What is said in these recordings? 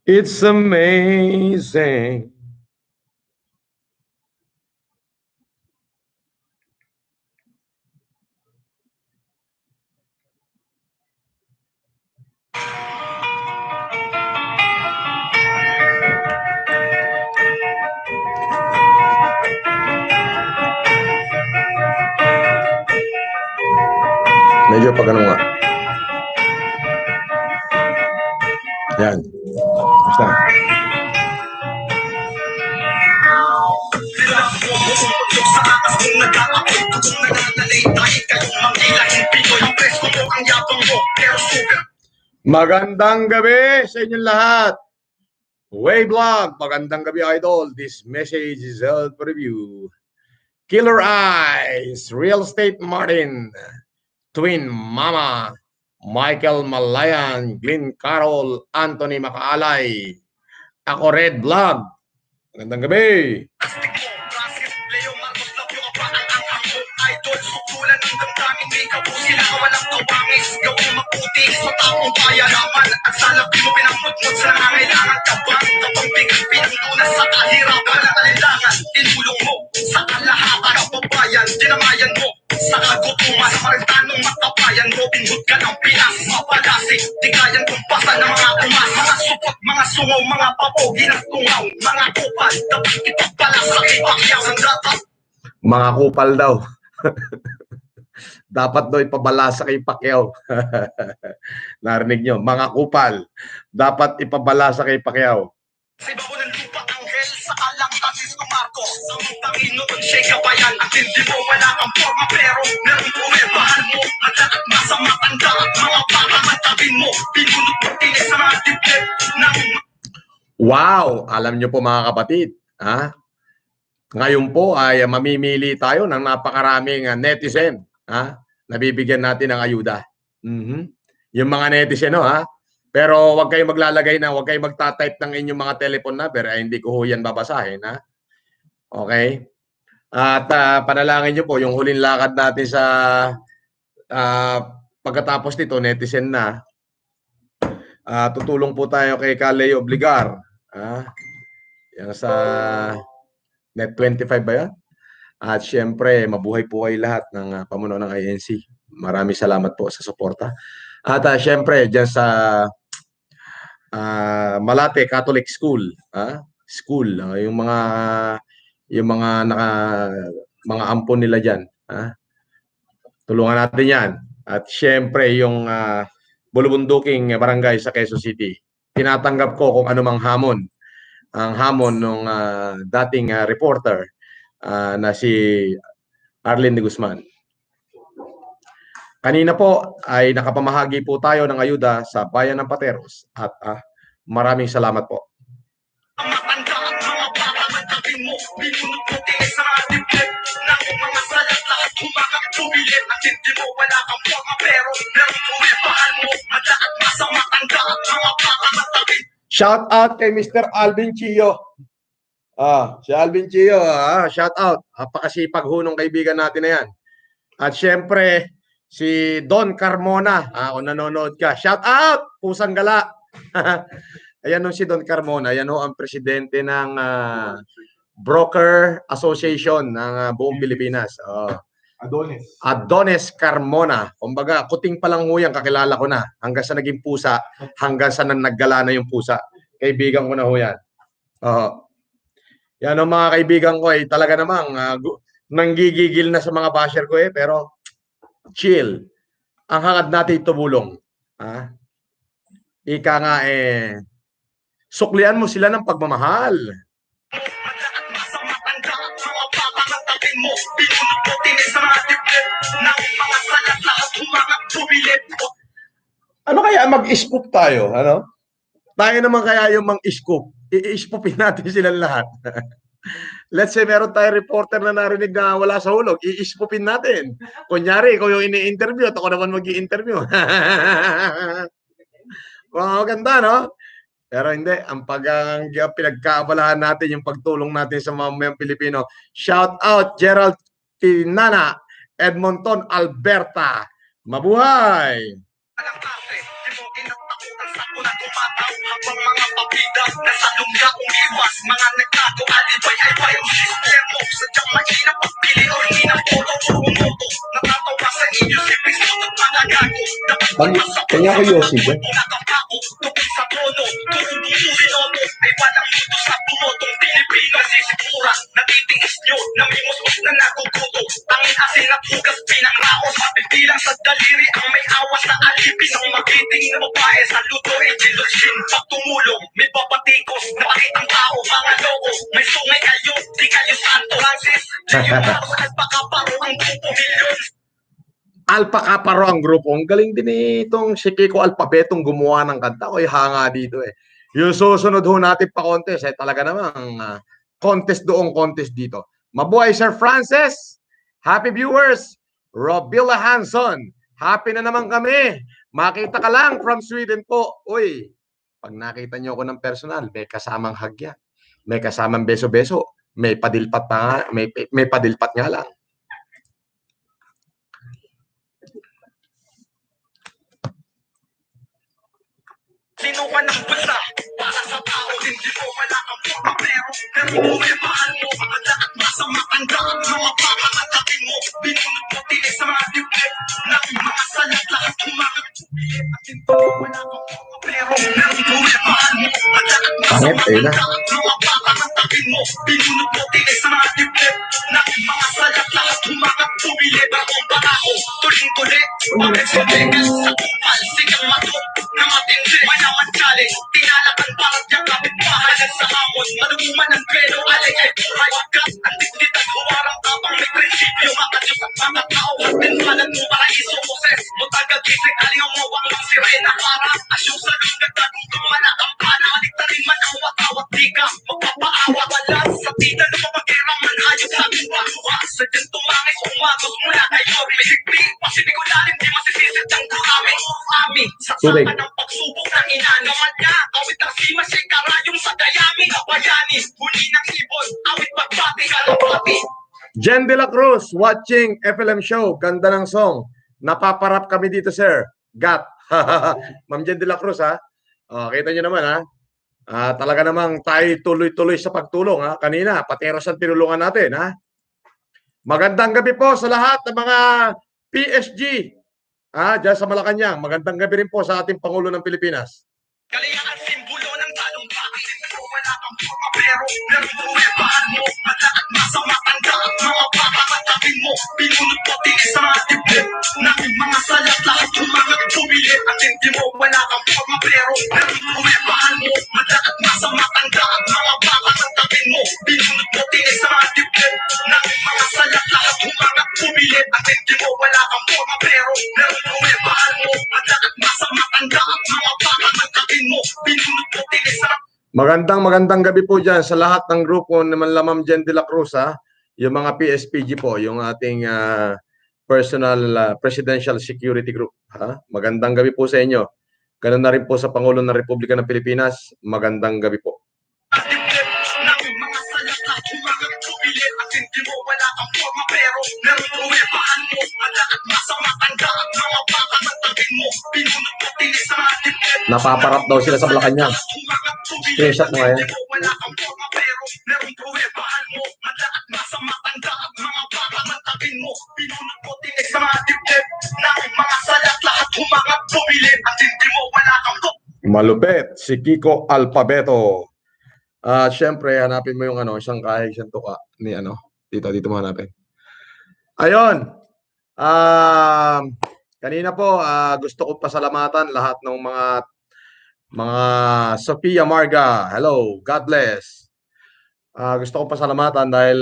It's amazing. Medyo pag ano nga. Yan. Basta. Magandang gabi sa inyong lahat. Way Vlog, magandang gabi idol. This message is held for review. Killer Eyes, Real Estate Martin, Twin Mama, Michael Malayan, Glenn Carol, Anthony Makaalay. Ako Red Vlog. Magandang gabi. Idol, sukulan ng damdamin, may kapusin na walang kawangis, gawin maputi sa taong bayaraman, at sa labi mo pinamutmut sa nangailangan ka ba? Kapag bigat pinangdunan sa kahirapan at alilangan, tinulong mo sa kalahatan, kapabayan, dinamayan mo sa kagutuman, sa marintanong makabayan, Robin Hood ka ng Pinas, mapalasi, di kayang kumpasan ng mga umas, mga supot, mga sungaw, mga papogi ng tungaw, mga kupal, dapat ipagpala sa kipakyaw ng dapat. Mga kupal daw. Dapat daw ipabala sa kay Pacquiao. Narinig nyo, mga kupal. Dapat ipabala sa kay Pacquiao. Sa ibabaw ng lupa, anghel, sa alang Francisco Marcos, ang Panginoon siya'y kabayan, at hindi mo wala kang forma, pero meron pumebahal mo, at lahat nasa matanda, at mga bata matabin mo, pinunod mo tinis sa mga dibdib ng... Wow! Alam nyo po mga kapatid, ha? Ngayon po ay mamimili tayo ng napakaraming netizen, ha? Nabibigyan natin ng ayuda. Yung mga netizen, no, ha? Pero wag kayong maglalagay na, wag kayong magta-type ng inyong mga telephone number, ay hindi ko ho yan babasahin, ha? Okay? At panalangin nyo po, yung huling lakad natin sa pagkatapos nito, netizen na, tutulong po tayo kay Kaleo Obligar, yan sa Net 25 ba yan? At syempre, mabuhay po kayo lahat ng pamuno ng INC. Maraming salamat po sa suporta. At syempre, dyan sa Malate Catholic School, yung mga ampon nila diyan, tulungan natin 'yan. At syempre yung Bulubunduking barangay sa Quezon City. Tinatanggap ko kung anumang hamon. Ang hamon ng dating reporter na si Arlene de Guzman. Kanina po ay nakapamahagi po tayo ng ayuda sa Bayan ng Pateros at maraming salamat po. Shout out kay Mr. Alvin Chio. Si Alvin Chio, shout out. Napakasipag hunong kaibigan natin na yan. At syempre, si Don Carmona, kung nanonood ka, shout out! Pusang gala. Ayan no si Don Carmona, ayan no ang presidente ng Broker Association ng buong Pilipinas. Adonis Carmona. Kumbaga, kuting pa lang ho yan, kakilala ko na. Hanggang sa naging pusa, hanggang sa naggala na yung pusa. Kaibigan ko na ho yan. Yan ang mga kaibigan ko ay talaga namang nanggigigil na sa mga basher ko pero chill. Ang hangad natin tumulong. Ika nga suklian mo sila ng pagmamahal. Ano kaya mag-scoop tayo? Ano? Tayo naman kaya yung mang-scoop. I-scoopin natin silang lahat. Let's say meron tayong reporter na narinig na wala sa hulog, i-scoopin natin. Kunyari, ikaw yung ini-interview at ako naman mag-i-interview. Maganda, no? Pero hindi, ang pinagkaabalahan natin, yung pagtulong natin sa mamayang Pilipino. Shout out Gerald Tinana, Edmonton, Alberta. Mabuhay! nasa lungga umiwas, mga nagtago, alibay ay bayong sistemo. Sadyang mahina pagpili o hinang polo, puro moto. Natatawa sa inyo si Pisto at mga gago. Dapat magpasa ko sa mga tuwid nakapako. Tukol sa trono, turubong suminoto. Ay walang mundo sa tumotong Pilipino. Sisigura, natitiis nyo, namimos-mos na naguguto. Tangin asin at hugas pinangraos. Mabibilang sa daliri ang may awas na alipin. Ang magiting na babae sa luto ay Jilosin. Pag tumulong, may papatikos. Napakitang tao, mga loko. May sungay kayo, di kayo santo. Francis, Junior Carlos, Alpacaparo ang grupo milyon. Alpacaparo ang grupo. Ang galing din itong si Kiko Alpabetong gumawa ng kanta. Ko'y hanga dito eh. Yung susunod ho natin pa contest eh. Talaga namang contest doong contest dito. Mabuhay Sir Francis. Happy viewers. Robilla Hanson. Happy na naman kami. Makita ka lang from Sweden po. Uy, pag nakita niyo ako ng personal, may kasamang hagya. May kasamang beso-beso. May padilpat pa nga. May padilpat nga lang. Sino ka ng bansa? Para sa tao, hindi mo wala kang forma. Pero bumibahan mo, maganda at masama ang daan. Mga pakangatapin mo, binunod mo tinis sa mga dibdib ng mga salat, lahat humagat. At hindi mo wala kang forma. Pero bumibahan mo, maganda at masama ang daan. Mga pakangatapin mo, binunod mo tinis sa mga dibdib ng mga salat, lahat humagat. Bumilib akong parako, tuling-tuli, mabes-mabes sa kupal, sigang matok na matindi. Mayaman challenge, tinalakan parang yung kapitbahalan sa hamon. Manuman ang pelo, alay ay buhay. Gas, ang digdit at huwarang tapang may prinsipyo. Makajos at mga tao, at tinwalan mo paraiso. Moses, mutagagising, aliyaw mo ang mga sirena. Para asyong sa lunggad, tagong tumalakang pana. Maliktarin man ang watawat, di ka magpapaawa. Wala sa tita, lumapagiraman, hayop sa lupa. Sa dyan tumangis, umagos mula kayo. May higpi, pasibigulalim, di masisisit ang duraming amin. Sa saka ng pagsubok na inanaman niya. Awit ang sima siya'y karayong sa dayami. Bayani, huli ng ibon, awit pagbati, kalapati. Jen de la Cruz, watching FLM show. Ganda ng song. Napaparap kami dito, sir. Gat. Ma'am Jen de la Cruz, ha? Kita nyo naman, ha? Talaga namang tayo tuloy-tuloy sa pagtulong, ha? Kanina, pateros ang tinulungan natin, ha? Magandang gabi po sa lahat ng mga PSG. Diyan sa Malacanang. Magandang gabi rin po sa ating Pangulo ng Pilipinas. Kalayaan simbolo ng talumpati. Wala kang forma pero bumibahan mo. Mata at masama tanda at mga pakangatapin mo. Pinunod mo tinis sa mga dibdib ng mga salat, lahat humangat bumilip. At hindi mo wala kang forma pero bumibahan mo. Mata at masama tanda at mga pakangatapin mo. Pinunod mo tinis sa mga dibdib ng mga salat, lahat humangat bumilip. At hindi mo wala kang forma pero bumibahan mo. Mata at masama tanda at mga pakangatapin mo. Pinunod mo tinis sa magandang gabi po dyan sa lahat ng grupo naman Lamam Jen de la Cruz, ha? Yung mga PSPG po, yung ating personal presidential security group, ha? Magandang gabi po sa inyo. Ganun na rin po sa Pangulo ng Republika ng Pilipinas. Magandang gabi po. Napaparap daw sila sa Malacanang. Screenshot mo ngayon. Malupit si Kiko Alpabeto. Siyempre, hanapin mo yung isang kahig, isang tuka ni dito mo hanapin. Ayun. Kanina po, gusto ko pasalamatan lahat ng mga Sophia Marga. Hello, God bless. Gusto ko pasalamatan dahil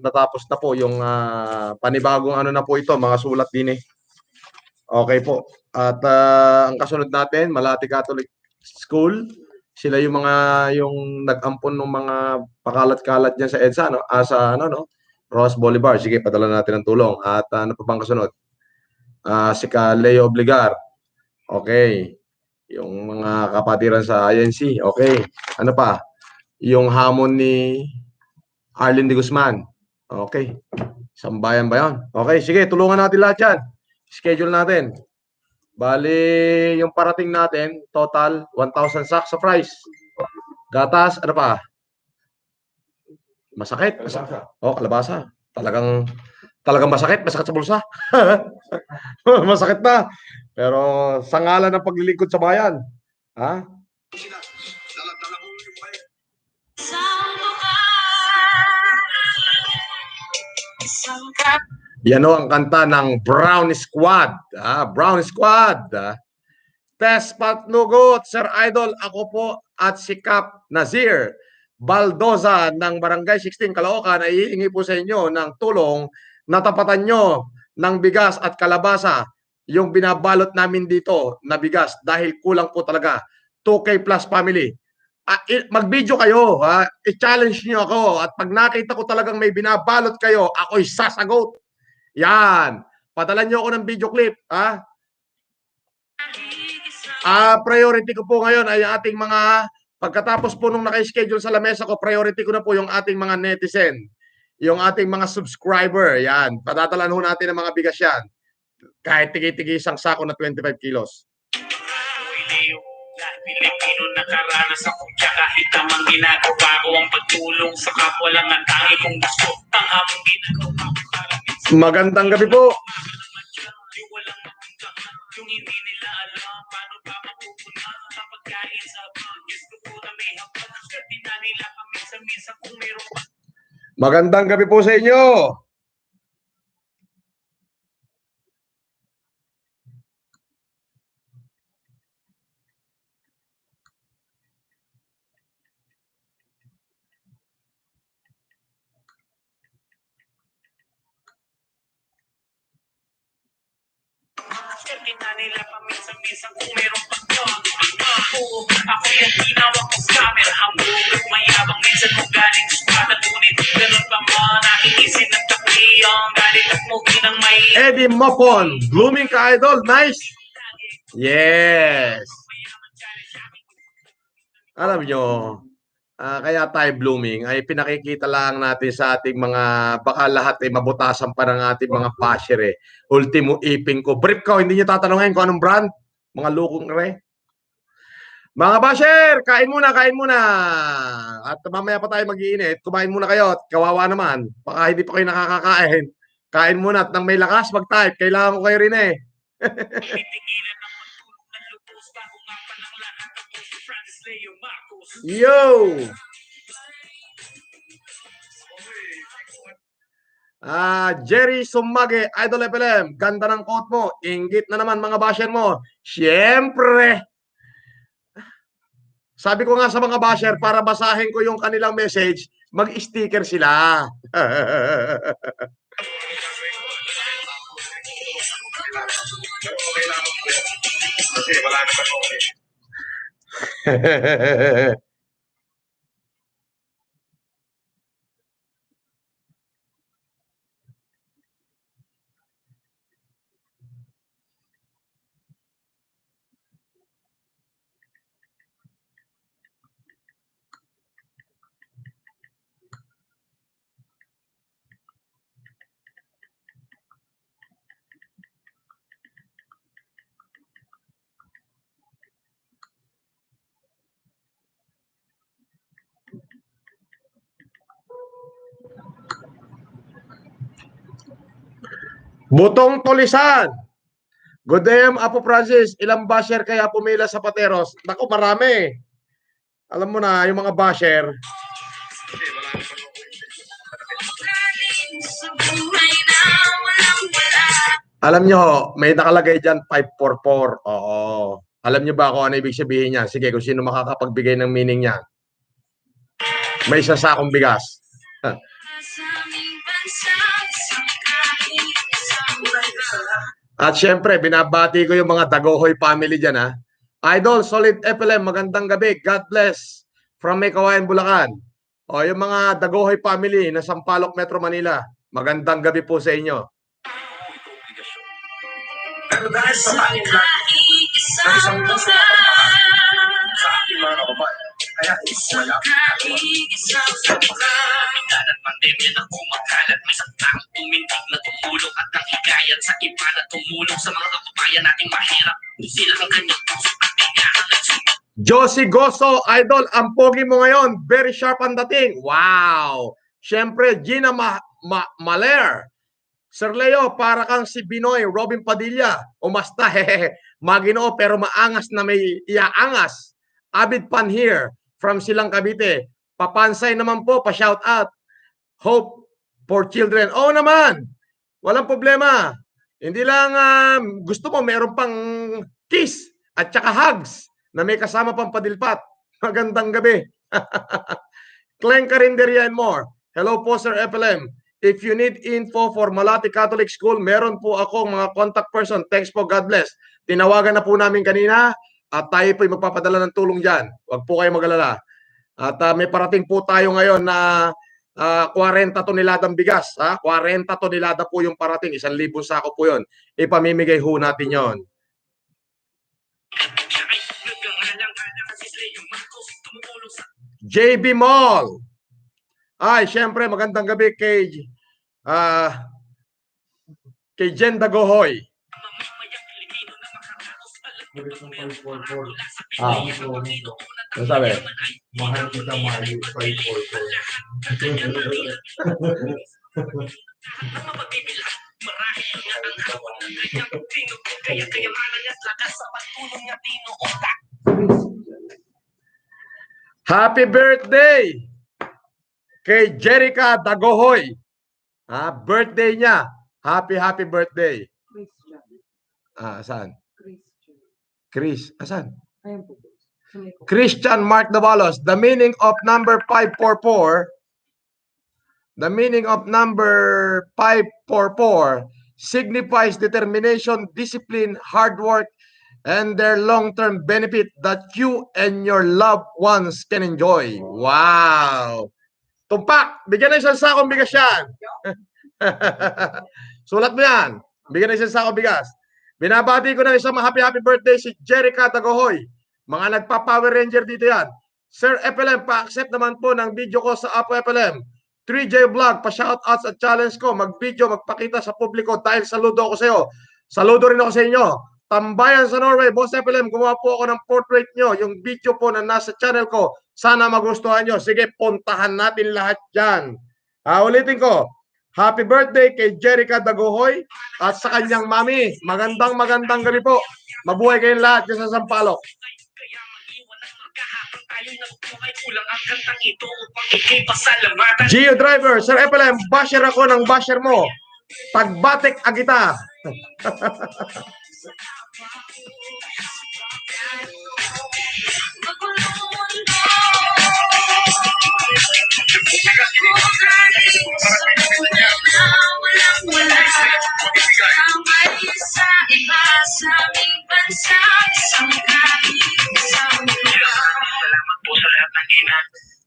natapos na po yung panibagong na po ito, mga sulat din eh. Okay po. At ang kasunod natin, Malati Catholic School. Sila yung nag-ampon ng mga pakalat-kalat diyan sa EDSA, no? Ross Bolivar. Sige, padala natin ng tulong. At ano pa bang kasunod? Si Leo Obligar. Okay. Yung mga kapatiran sa INC. Okay. Ano pa? Yung hamon ni Arlene de Guzman. Okay. Sambayan ba yun? Okay, sige. Tulungan natin lahat yan. Schedule natin. Bali, yung parating natin, total 1,000 sacks of rice. Gatas, ano pa? Masakit. Oh, kalabasa. Talagang masakit sa bulsa. Masakit na. Pero sa ngalan ng paglilingkod sa bayan, ha? Yan o ang kanta ng Brown Squad. Brown Squad. Tess Patnugot, Sir Idol, ako po at si Cap Nazir Baldoza ng Barangay 16 Caloocan ay hihingi po sa inyo ng tulong na tapatan nyo ng bigas at kalabasa yung binabalot namin dito na bigas dahil kulang po talaga. 2K plus family. Mag-video kayo, i-challenge nyo ako at pag nakita ko talagang may binabalot kayo, ako'y sasagot. Yan. Padala nyo ako ng video clip. Priority ko po ngayon ay ating mga, pagkatapos po nung naka-schedule sa lamesa ko, priority ko na po yung ating mga netizen, yung ating mga subscriber. Yan. Padadalan ho natin ang mga bigas yan. Kahit tigi-tigi isang sako na 25 kilos. Pilipino nakaranas ako kahit tamang ginagawa ko ang pagtulong sa kapwa lang ang tangi kong gusto ang hamong ginagawa ko. Magandang gabi po. Yung hindi nila alam paano ba mapupuna ang pagkain sa bagis ko po na may hapon kasi na nila kami sa misa kung meron pa. Magandang gabi po sa inyo. Nila paminsan-minsan kung meron pa ako yung tinawag ko scammer ang bugat mayabang minsan mo galing spada ngunit ganun pa man aking isinagtakli ang galing at mo ginang may Eddie Mopon, blooming ka idol, nice. Yes. Alam nyo, kaya tayo blooming ay pinakikita lang natin sa ating mga, baka lahat ay mabutasan pa ng ating mga basher eh. Ultimo iping ko. Brief ko, hindi nyo tatanungin kung anong brand. Mga lukong re. Mga basher, kain muna, kain muna. At mamaya pa tayo mag-iinit. Kumain muna kayo at kawawa naman. Baka hindi pa kayo nakakakain. Kain muna at nang may lakas mag-type. Kailangan ko kayo rin eh. Yo! Jerry Sumage, Idol FLM, ganda ng quote mo. Inggit na naman mga basher mo. Siyempre. Sabi ko nga sa mga basher, para basahin ko yung kanilang message, mag-sticker sila. Butong Tulisan. Good day, Apo Francis. Ilang basher kaya pumila sa Pateros? Naku, marami. Alam mo na, yung mga basher. Alam nyo, may nakalagay dyan 544. Oo. Alam nyo ba kung ano ibig sabihin niya? Sige, kung sino makakapagbigay ng meaning niya. May isa sakong bigas. At syempre, binabati ko yung mga Dagohoy family dyan, ha. Idol, Solid FLM, magandang gabi. God bless. From Mekawayan, Bulacan. O, yung mga Dagohoy family na Sampaloc, Metro Manila, magandang gabi po sa inyo. Pero dahil sa tanging lagi, ng isang puso sa ating mga kababayan, kaya wala ng pandemya na kumakalat, may isang taong tumindig na tumulong at ang hikayat sa iba na tumulong sa mga kababayan nating mahirap. Sila ang kanyang puso at tinyahan at sumit. Josie Goso, idol, ang pogi mo ngayon. Very sharp ang dating. Wow! Siyempre, Gina Maler. Sir Leo, para kang si Binoy, Robin Padilla. Umasta, hehehe. Maginoo, pero maangas na may iaangas. Abid Pan here, from Silang Cavite. Papansay naman po, pa-shout out. Hope for children. Oo naman, walang problema. Hindi lang gusto mo meron pang kiss at saka hugs na may kasama pang padilpat. Magandang gabi. Clang Carinderia and more. Hello po Sir FLM. If you need info for Malati Catholic School, meron po akong mga contact person. Thanks po, God bless. Tinawagan na po namin kanina at tayo po ay magpapadala ng tulong dyan. Huwag po kayo mag-alala. At may parating po tayo ngayon na 40 toneladang bigas. 40 tonelada po yung parating. 1,000 sako po yun. Ipamimigay ho natin yon. JB Mall. Ay, syempre, magandang gabi kay Jen Dagohoy. Ano sabi? Mahal kita, mahal you, 544. Happy birthday kay Jerica Dagohoy. Birthday niya. Happy birthday. Saan? Chris. Asan? Christian Mark Davalos. The meaning of number 544. The meaning of number 544 signifies determination, discipline, hard work, and their long-term benefit that you and your loved ones can enjoy. Wow! Tumpak! Bigyan na isang sakong bigas yan. Sulat mo yan. Bigyan na isang sakong bigas. Binabati ko na isang happy birthday si Jerica Dagohoy. Mga nagpa-Power Ranger dito yan. Sir FLM, pa-accept naman po ng video ko sa Apo FLM. 3J Vlog, pa-shoutouts at challenge ko. Mag-video, magpakita sa publiko dahil saludo ako sa iyo. Saludo rin ako sa inyo. Tambayan sa Norway, Boss FLM, gumawa po ako ng portrait nyo. Yung video po na nasa channel ko, sana magustuhan nyo. Sige, puntahan natin lahat yan. Ulitin ko. Happy birthday kay Jerica Dagohoy at sa kanyang mami. Magandang gabi po. Mabuhay kayong lahat dyan sa Sampaloc. Gio Driver, Sir FLM, basher ako ng basher mo. Pagbatik agita.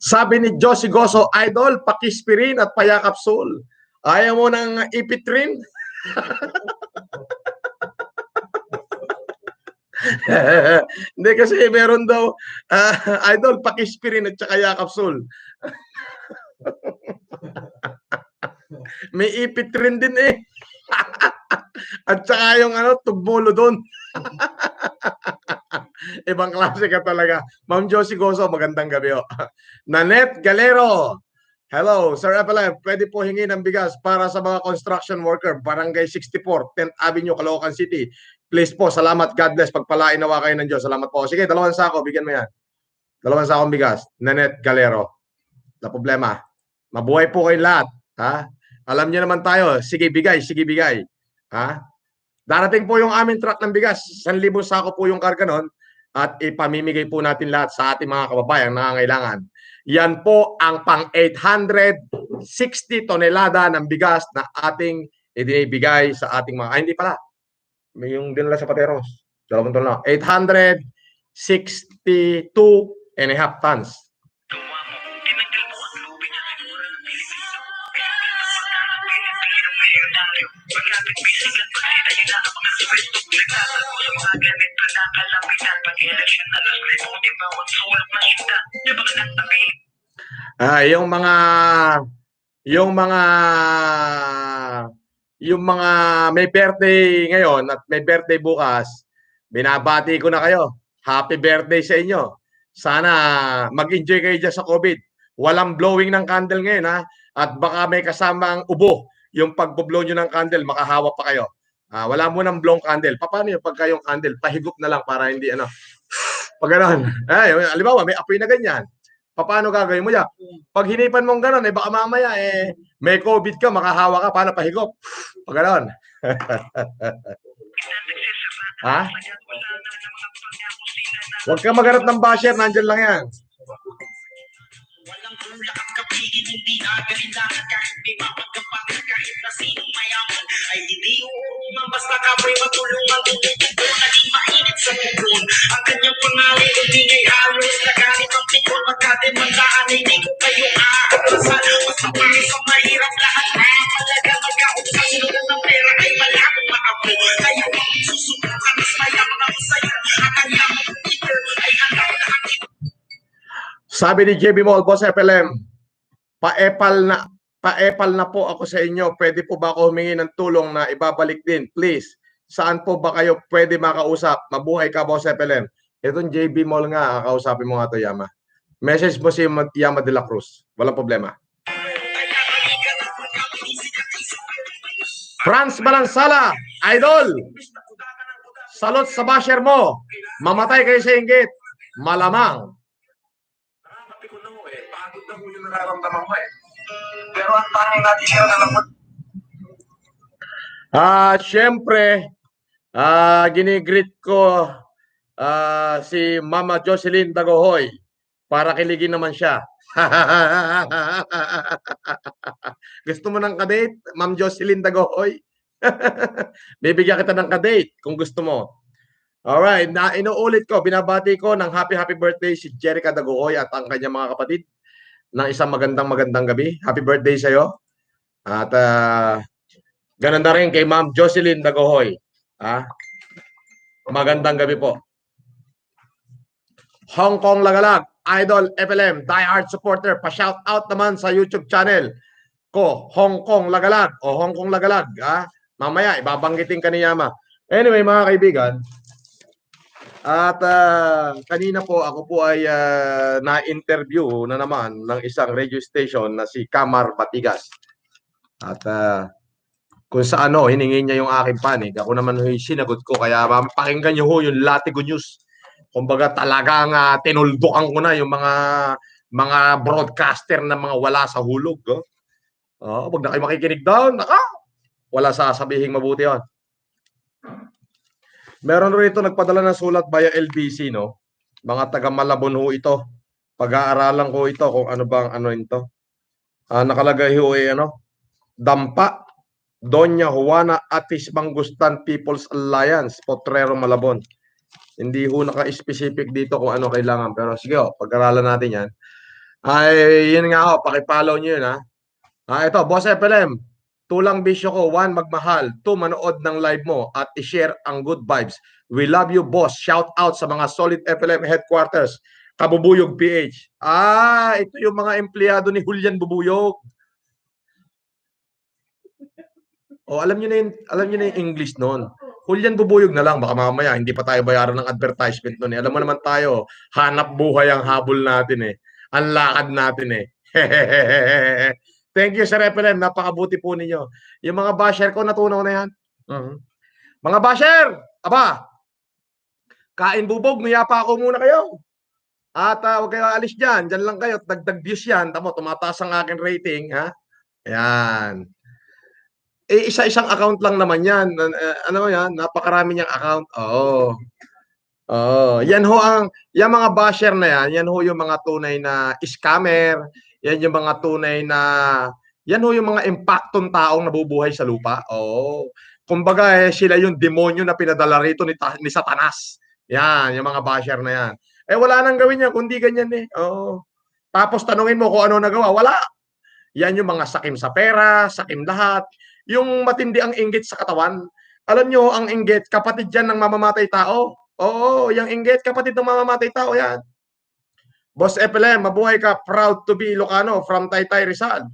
Sabi ni Josie Goso, idol, pakispirin at payakapsul. Ayaw mo ng ipitrin? Hindi kasi meron daw, idol, pakispirin at saka yakapsul. May ipitrin din eh. At saka yung tugmulo doon. Ibang klase ka talaga. Ma'am Josie Goso, magandang gabi. Nanette Galero. Hello, Sir FLM. Pwede po hingi ng bigas para sa mga construction worker. Barangay 64, 10th Avenue, Caloocan City. Please po, salamat. God bless. Pagpalain nawa kayo ng Diyos. Salamat po. Sige, 2 sako. Bigyan mo yan. 2 sakong bigas. Nanette Galero. Na problema. Mabuhay po kayo lahat. Alam niyo naman tayo. Sige, bigay. Sige, bigay. Darating po yung aming truck ng bigas. 1,000 sako po yung karga nun. At ipamimigay po natin lahat sa ating mga kababayan na nangangailangan. Yan po ang pang 860 tonelada ng bigas na ating ibinibigay sa ating mga... hindi pala. May yung dinala sa Pateros. 2 tonelada. 862.5 tons. Yung mga may birthday ngayon at may birthday bukas, binabati ko na kayo. Happy birthday sa inyo. Sana mag-enjoy kayo dyan sa COVID. Walang blowing ng candle ngayon, ha? At baka may kasamang ubo. Yung pag-blow nyo ng candle, makahawa pa kayo. Wala mo ng blow candle. Paano yung pagka yung candle? Pahigop na lang para hindi ano. Pag gano'n. Halimbawa, may apoy na ganyan. Paano gagawin mo yan? Pag hinipan mong gano'n, baka mamaya, may COVID ka, makahawa ka, paano pahigop? Pag gano'n. Ha? Huwag ka maghanap ng basher, nandyan lang yan. Walang ulak at kapigil, hindi kailangan kahit may mapagkapat kahit na sinong mayaman ay hindi uurungan basta kapoy matulungan tumutubo naging mainit sa pugon ang kanyang pangalan hindi ngay halos nagalit ang pikon magkademandaan hindi ko kayo aakasan basta para sa mahirap lahat na talaga magkausap sunod ng pera ay malamang maabo kaya kung susubukan mas mayaman ako sa'yo ang kanyang Peter ay hanggang lahat Sabi ni JB Mall, Boss FLM, pa-epal na po ako sa inyo. Pwede po ba ako humingi ng tulong na ibabalik din? Please, saan po ba kayo pwede makausap? Mabuhay ka, Boss FLM. Itong JB Mall nga, kausapin mo nga to, Yama. Message mo si Yama de la Cruz. Walang problema. Franz Balansala, idol! Salot sa basher mo. Mamatay kayo sa inggit. Malamang. Pagod na po yung nararamdaman ko Pero ang tanging natin siya na lang Siyempre, ginigreet ko si Mama Jocelyn Dagohoy para kiligin naman siya. Gusto mo ng kadate, Ma'am Jocelyn Dagohoy? Bibigyan kita ng kadate kung gusto mo. Alright, inuulit ko, binabati ko ng happy birthday si Jerica Dagohoy at ang kanyang mga kapatid ng isang magandang gabi. Happy birthday sa'yo. At ganun na rin kay Ma'am Jocelyn Dagohoy. Magandang gabi po. Hong Kong Lagalag, Idol FLM, diehard supporter. Pa-shout out naman sa YouTube channel ko, Hong Kong Lagalag o Hong Kong Lagalag. Mamaya, ibabanggitin ka ni Yama. Anyway, mga kaibigan, at kanina po ako po ay na-interview na naman ng isang radio station na si Kamar Batigas. At kung sa ano, hiningi niya yung aking panig. Ako naman sinagot ko. Kaya pakinggan niyo ho yung Latigo News. Kumbaga talagang tinuldukan ko na yung mga broadcaster na mga wala sa hulog. Wag na kayo makikinig down. Wala sasabihin mabuti yun. Meron rito nagpadala ng sulat via LBC, no? Mga taga Malabon ho ito. Pag-aaralan ko ito kung ano bang ano ito. Nakalagay ho Dampa, Doña Juana Atis Mangustan People's Alliance, Potrero, Malabon. Hindi ho naka-specific dito kung ano kailangan. Pero sige pag-aralan natin yan. Ay, yun nga ho, pakipollow nyo yun ito, Boss FLM. Tulang bisyo ko, 1, magmahal. 2, manood ng live mo at i-share ang good vibes. We love you, boss. Shout out sa mga solid FLM headquarters. Kabubuyog PH. Ito yung mga empleyado ni Julian Bubuyog. Alam niyo na yung English noon. Julian Bubuyog na lang. Baka mamaya, hindi pa tayo bayaran ng advertisement noon. Alam mo naman tayo, hanap buhay ang habol natin Ang lakad natin Thank you, Sir FLM. Napakabuti po ninyo. Yung mga basher ko, natunaw na yan. Mga basher, kain bubog, niyapa ako muna kayo. At huwag kayo alis dyan. Dyan lang kayo. Dagdag views yan. Tamo, tumataas ang aking rating. Ayan. Isa-isang account lang naman yan. Ano yan? Napakarami niyang account. Yan ho yung mga basher na yan ho yung mga tunay na scammer. Yan yung mga tunay na, yan ho yung mga impaktong taong nabubuhay sa lupa. Kumbaga sila yung demonyo na pinadala rito ni Satanas. Yan, yung mga basher na yan. Wala nang gawin yan, kundi ganyan Tapos tanungin mo kung ano nagawa, wala. Yan yung mga sakim sa pera, sakim lahat. Yung matindi ang inggit sa katawan. Alam nyo, ang inggit, kapatid yan ng mamamatay tao. Yung inggit, kapatid ng mamamatay tao yan. Boss FLM, mabuhay ka. Proud to be Ilocano from Taytay Rizal.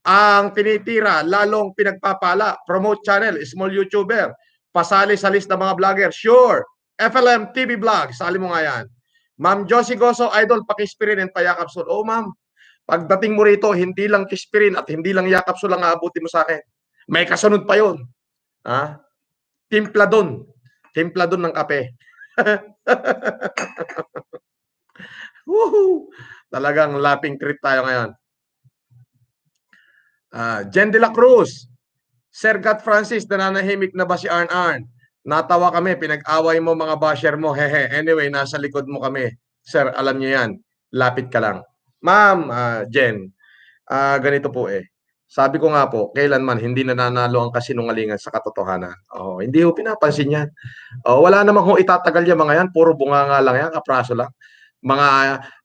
Ang tinitira, lalong pinagpapala. Promote channel, small YouTuber. Pasali sa list ng mga vlogger. Sure. FLM TV Vlog, sali mo nga yan. Ma'am Josie Goso, idol, pakispirin and payakap sul. Oh, ma'am. Pagdating mo rito, hindi lang kispirin at hindi lang yakap sul ang aabuti mo sa akin. May kasunod pa yun. Ha? Timpla doon. Timpla doon ng kape. Woohoo! Talagang laughing treat tayo ngayon. Jen de la Cruz. Sir God Francis, nananahimik na ba si Arn Arn? Natawa kami, pinag-away mo mga basher mo. Hehe. Anyway, nasa likod mo kami. Sir, alam niyo yan. Lapit ka lang. Ma'am, Jen, ganito po eh. Sabi ko nga po, kailanman hindi nananalo ang kasinungalingan sa katotohanan. Oh, hindi ho pinapansin yan. Oh, wala namang ho itatagal yung mga yan. Puro bunganga lang yan, kapraso lang. Mga,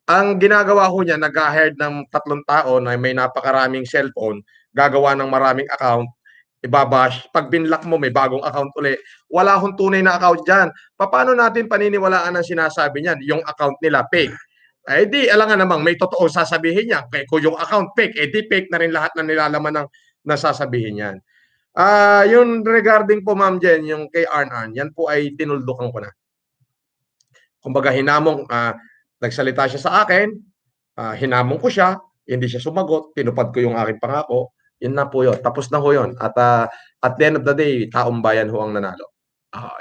ang ginagawa ho niya, nag-hired ng 3 tao na may napakaraming cellphone, gagawa ng maraming account, ibabash, pag binlock mo may bagong account uli. Wala hong tunay na account dyan. Paano natin paniniwalaan ang sinasabi niyan? Yung account nila fake. Eh di, alangan namang may totoo sasabihin niya. Kung yung account fake, eh di fake na rin lahat ng nilalaman ng nasasabihin niyan. Yung regarding po Ma'am Jen, yung kay Arn, yan po ay tinuldukan ko na. Kumbaga hinamong, nagsalita siya sa akin, hinamong ko siya, hindi siya sumagot, tinupad ko yung aking pangako. Yun na po yun. Tapos na ho yun. At the end of the day, taong bayan ho ang nanalo.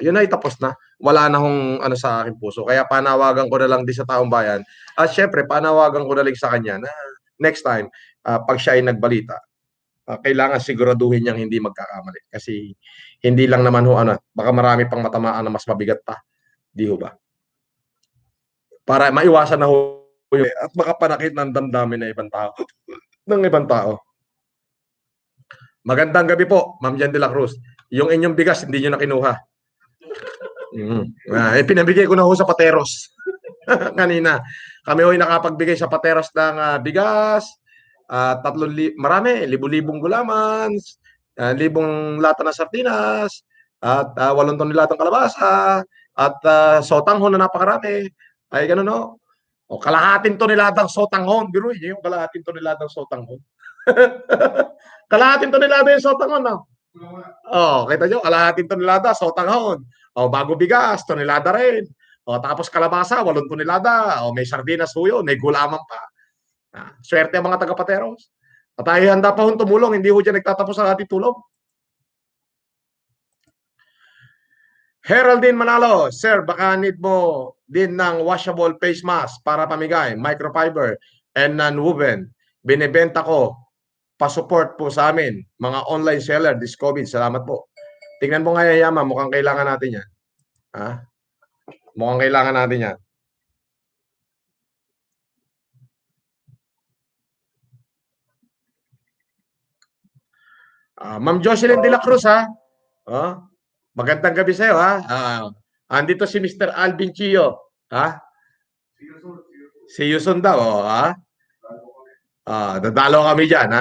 Yun ay tapos na. Wala na hong ano sa aking puso. Kaya panawagan ko na lang din sa taong bayan. At syempre, panawagan ko na lang sa kanya na next time, pag siya ay nagbalita, kailangan siguraduhin niyang hindi magkakamali. Kasi hindi lang naman ho ano, baka marami pang matamaan na mas mabigat pa. Di ho ba? Para maiwasan na ho yun. At makapanakit ng damdamin ng ibang tao. ng ibang tao. Magandang gabi po, Ma'am Jen de la Cruz. Yung inyong bigas, hindi nyo na kinuha. Pinabigay ko na ho sa Pateros. Kanina. Kami ho'y nakapagbigay sa Pateros ng bigas, marami, libu-libong gulaman, libong lata ng sardinas, at 8 tonelada ng kalabasa, at sotanghon na napakarami. Ay, ganun ho. O, kalahating toneladang sotanghon. Biro niyo yung kalahating toneladang sotanghon. Kalahating tonelada yung sotanghon, no? Oh, kita nyo, kalahating tonelada, sotanghon. O, bago bigas, tonelada rin. O, tapos kalabasa, 8 tonelada. O, may sardinas ho yun, may gulaman pa. Swerte ang mga taga-Pateros. At tayo handa pa hong tumulong, hindi ho dyan nagtatapos ang ating tulong. Heraldine Manalo, Sir, baka need mo din ng washable face mask para pamigay, microfiber and non-woven. Binibenta ko, pa-support po sa amin, mga online seller, this COVID. Salamat po. Tingnan mo nga Yama, mukhang kailangan natin yan. Mukhang kailangan natin yan. Ma'am Jocelyn de la Cruz, magandang gabi sa'yo, andito si Mr. Alvin Chio, Si Yuson daw, dadalo kami dyan,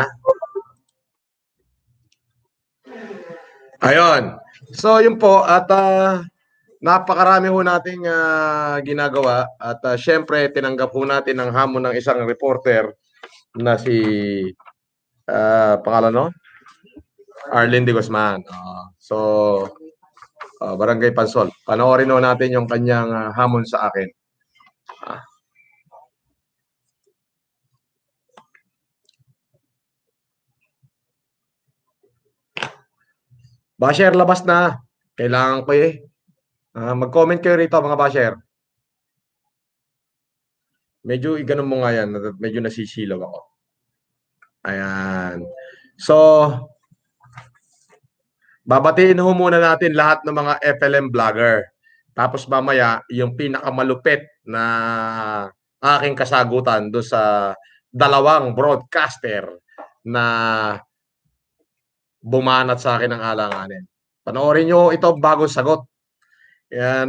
Ayun. So, yun po, at napakarami ho nating ginagawa at syempre, tinanggap po natin ang hamon ng isang reporter na si, pangalan no? Arlene de Guzman. Barangay Pansol. Panoorin ho natin yung kanyang hamon sa akin. Basher, labas na. Kailangan ko mag-comment kayo rito mga basher. Medyo iganon mo nga yan. Medyo nasisilaw ako. Ayan. So, babatiin ho muna natin lahat ng mga FLM vlogger. Tapos mamaya, yung pinakamalupit na aking kasagutan doon sa 2 broadcaster na bumanat sa akin ng alanganin. Panoorin nyo ito bagong sagot.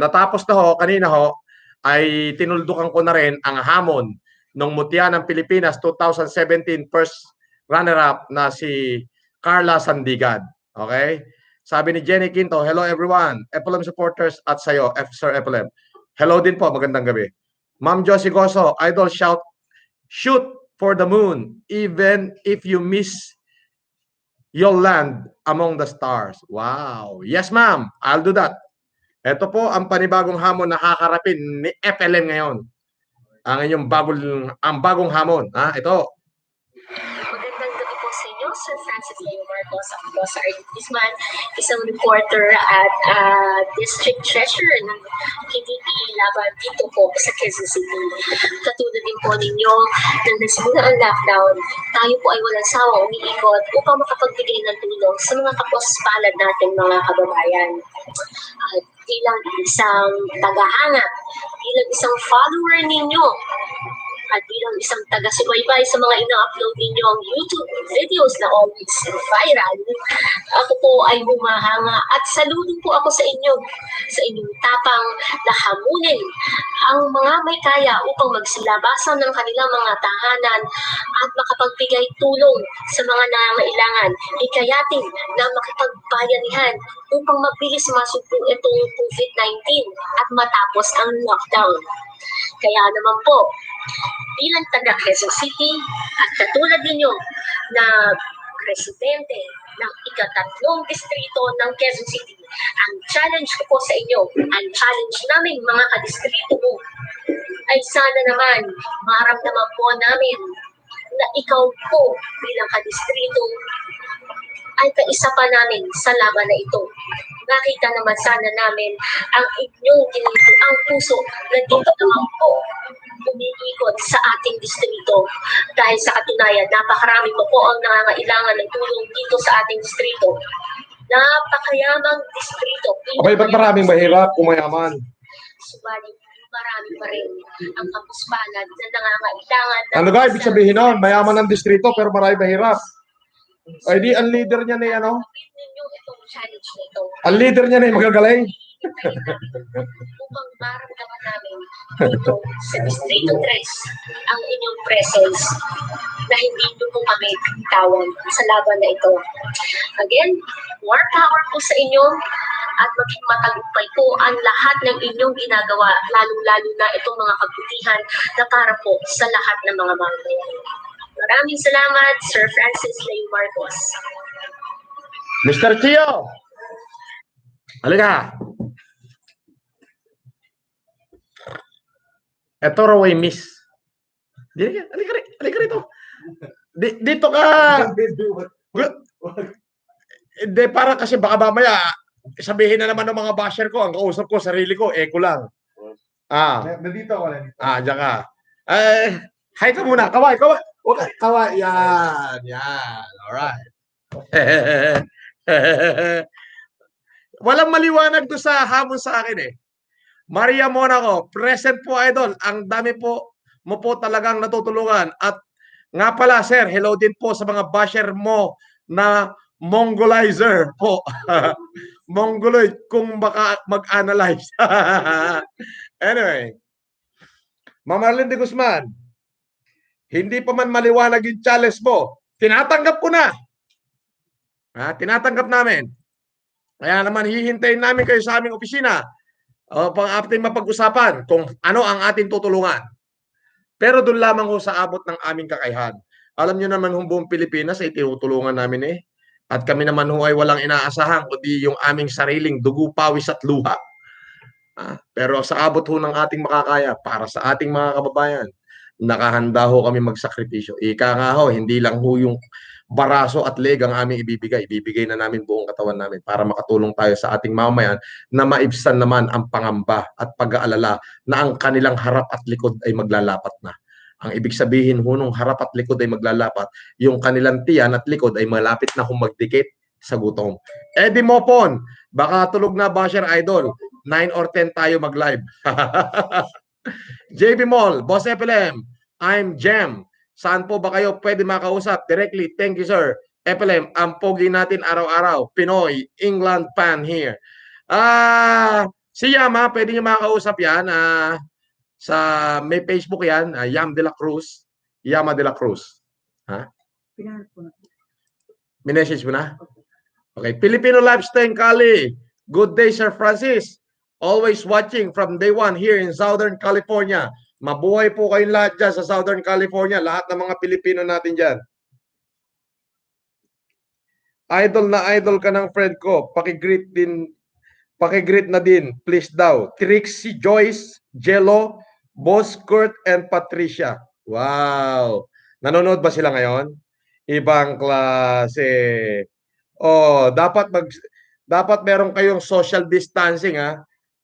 Natapos na ho, kanina ho, ay tinuldukan ko na rin ang hamon ng Mutya ng Pilipinas 2017 first runner-up na si Carla Sandigan. Okay? Sabi ni Jenny Quinto, hello everyone, FLM supporters at sayo, Sir FLM. Hello din po, magandang gabi. Ma'am Josie Goso, idol shoot for the moon, even if you miss you'll land among the stars. Wow. Yes, ma'am. I'll do that. Ito po ang panibagong hamon na haharapin ni FLM ngayon. ang inyong bagong hamon. Ito. Magandang gabi po sa inyo, Sir Francis Leo Marcos. Ako po sa Ardit Guzman, isang reporter at district treasurer ng PDP laban dito po sa Quezon City. Katulad din po ninyo, nang nagsimula ang lockdown, tayo po ay walang sawa umiikot upang makapagbigay ng tulong sa mga kapos-palad nating mga kababayan. At bilang isang tagahanga, bilang isang follower ninyo, at bilang isang taga-subaybay sa mga ina-upload ninyong YouTube videos na always viral, ako po ay humahanga at saludo po ako sa inyo, sa inyong tapang na hamunin ang mga may kaya upang magsilabasan ng kanilang mga tahanan at makapagbigay tulong sa mga nangangailangan. Hikayatin na makipagbayanihan upang mabilis masugpo itong COVID-19 at matapos ang lockdown. Kaya naman po, bilang taga Quezon City at katulad ninyo na presidente ng ika-3 distrito ng Quezon City, ang challenge ko po sa inyo, ang challenge namin mga kadistrito mo, ay sana naman maramdaman po namin na ikaw po bilang kadistrito ay kaisa pa namin sa laban na ito. Nakita naman sana namin ang inyong ang puso na dito naman po umiikot sa ating distrito. Dahil sa katunayan, napakarami po ang nangangailangan ng tulong dito sa ating distrito. Napakayamang distrito. Okay, ba't maraming mahirap kung mayaman? Subalit, marami pa rin ang kapuspalad na nangangailangan. Ano ga, ibig sabihin nun? Mayaman ang distrito pero marami mahirap. Ay di, ang leader niya na ano? Ninyo itong challenge na ito. Ang leader niya na magagaling. Upang maramdaman namin dito sa Distrito 3 ang inyong presence na hindi nyo po kami tawan sa laban na ito. Again, more power po sa inyo at maging matagumpay po ang lahat ng inyong ginagawa, lalo-lalo na itong mga kabutihan na para po sa lahat ng mga mamamayan. Maraming salamat, Sir Francis Leo Marcos. Mr. Chio! Halika! Ito raw ay miss. Halika rito. Dito ka! Hindi, para kasi baka mamaya sabihin na naman ng mga basher ko, ang kausap ko, sarili ko, echo lang. Nandito ako lang. Diyan ka. Hi ka muna. Kaway. Okay, kaway. Yan. Alright. Walang maliwanag doon sa hamon sa akin eh. Maria Monaco, present po idol. Ang dami po mo po talagang natutulungan. At nga pala sir, hello din po sa mga basher mo na Mongolizer po. Mongoloid kung baka mag-analyze. Anyway. Ma'am Arlene de Guzman, hindi pa man maliwanag yung challenge mo, tinatanggap ko na. Tinatanggap namin. Kaya naman hihintayin namin kayo sa aming opisina pang ating mapag-usapan kung ano ang ating tutulungan. Pero doon lamang ho sa abot ng aming kakayahan. Alam nyo naman buong Pilipinas ay tinutulungan namin eh. At kami naman ho ay walang inaasahan kundi yung aming sariling dugo, pawis at luha. Pero sa abot ho ng ating makakaya para sa ating mga kababayan, nakahanda ho kami magsakripisyo. Ika nga ho, hindi lang ho yung baraso at leg ang aming ibibigay. Ibibigay na namin buong katawan namin para makatulong tayo sa ating mamamayan na maibsan naman ang pangamba at pag-aalala na ang kanilang harap at likod ay maglalapat na. Ang ibig sabihin ho nung harap at likod ay maglalapat, yung kanilang tiyan at likod ay malapit na humagdikit sa gutom. Eddie Mopon, baka tulog na basher idol. 9 or 10 tayo mag-live. JB Mall, Boss FLM, I'm Jem. Saan po ba kayo pwede makausap? Directly, thank you sir. FLM, ang pogi natin araw-araw. Pinoy, England fan here. Si Yama, pwede nyo makausap yan. Sa may Facebook yan, Yam de la Cruz. Yama de la Cruz. Minessage mo na? Okay, Filipino Lifestyle Kali. Good day, Sir Francis. Always watching from day one here in Southern California. Mabuhay po kayong lahat dyan sa Southern California. Lahat ng mga Pilipino natin dyan. Idol na idol ka ng friend ko. Pakigreet na din. Please daw. Trixie Joyce Jello Boss Kurt and Patricia. Wow. Nanonood ba sila ngayon? Ibang klase. Oh, dapat meron kayong social distancing ha.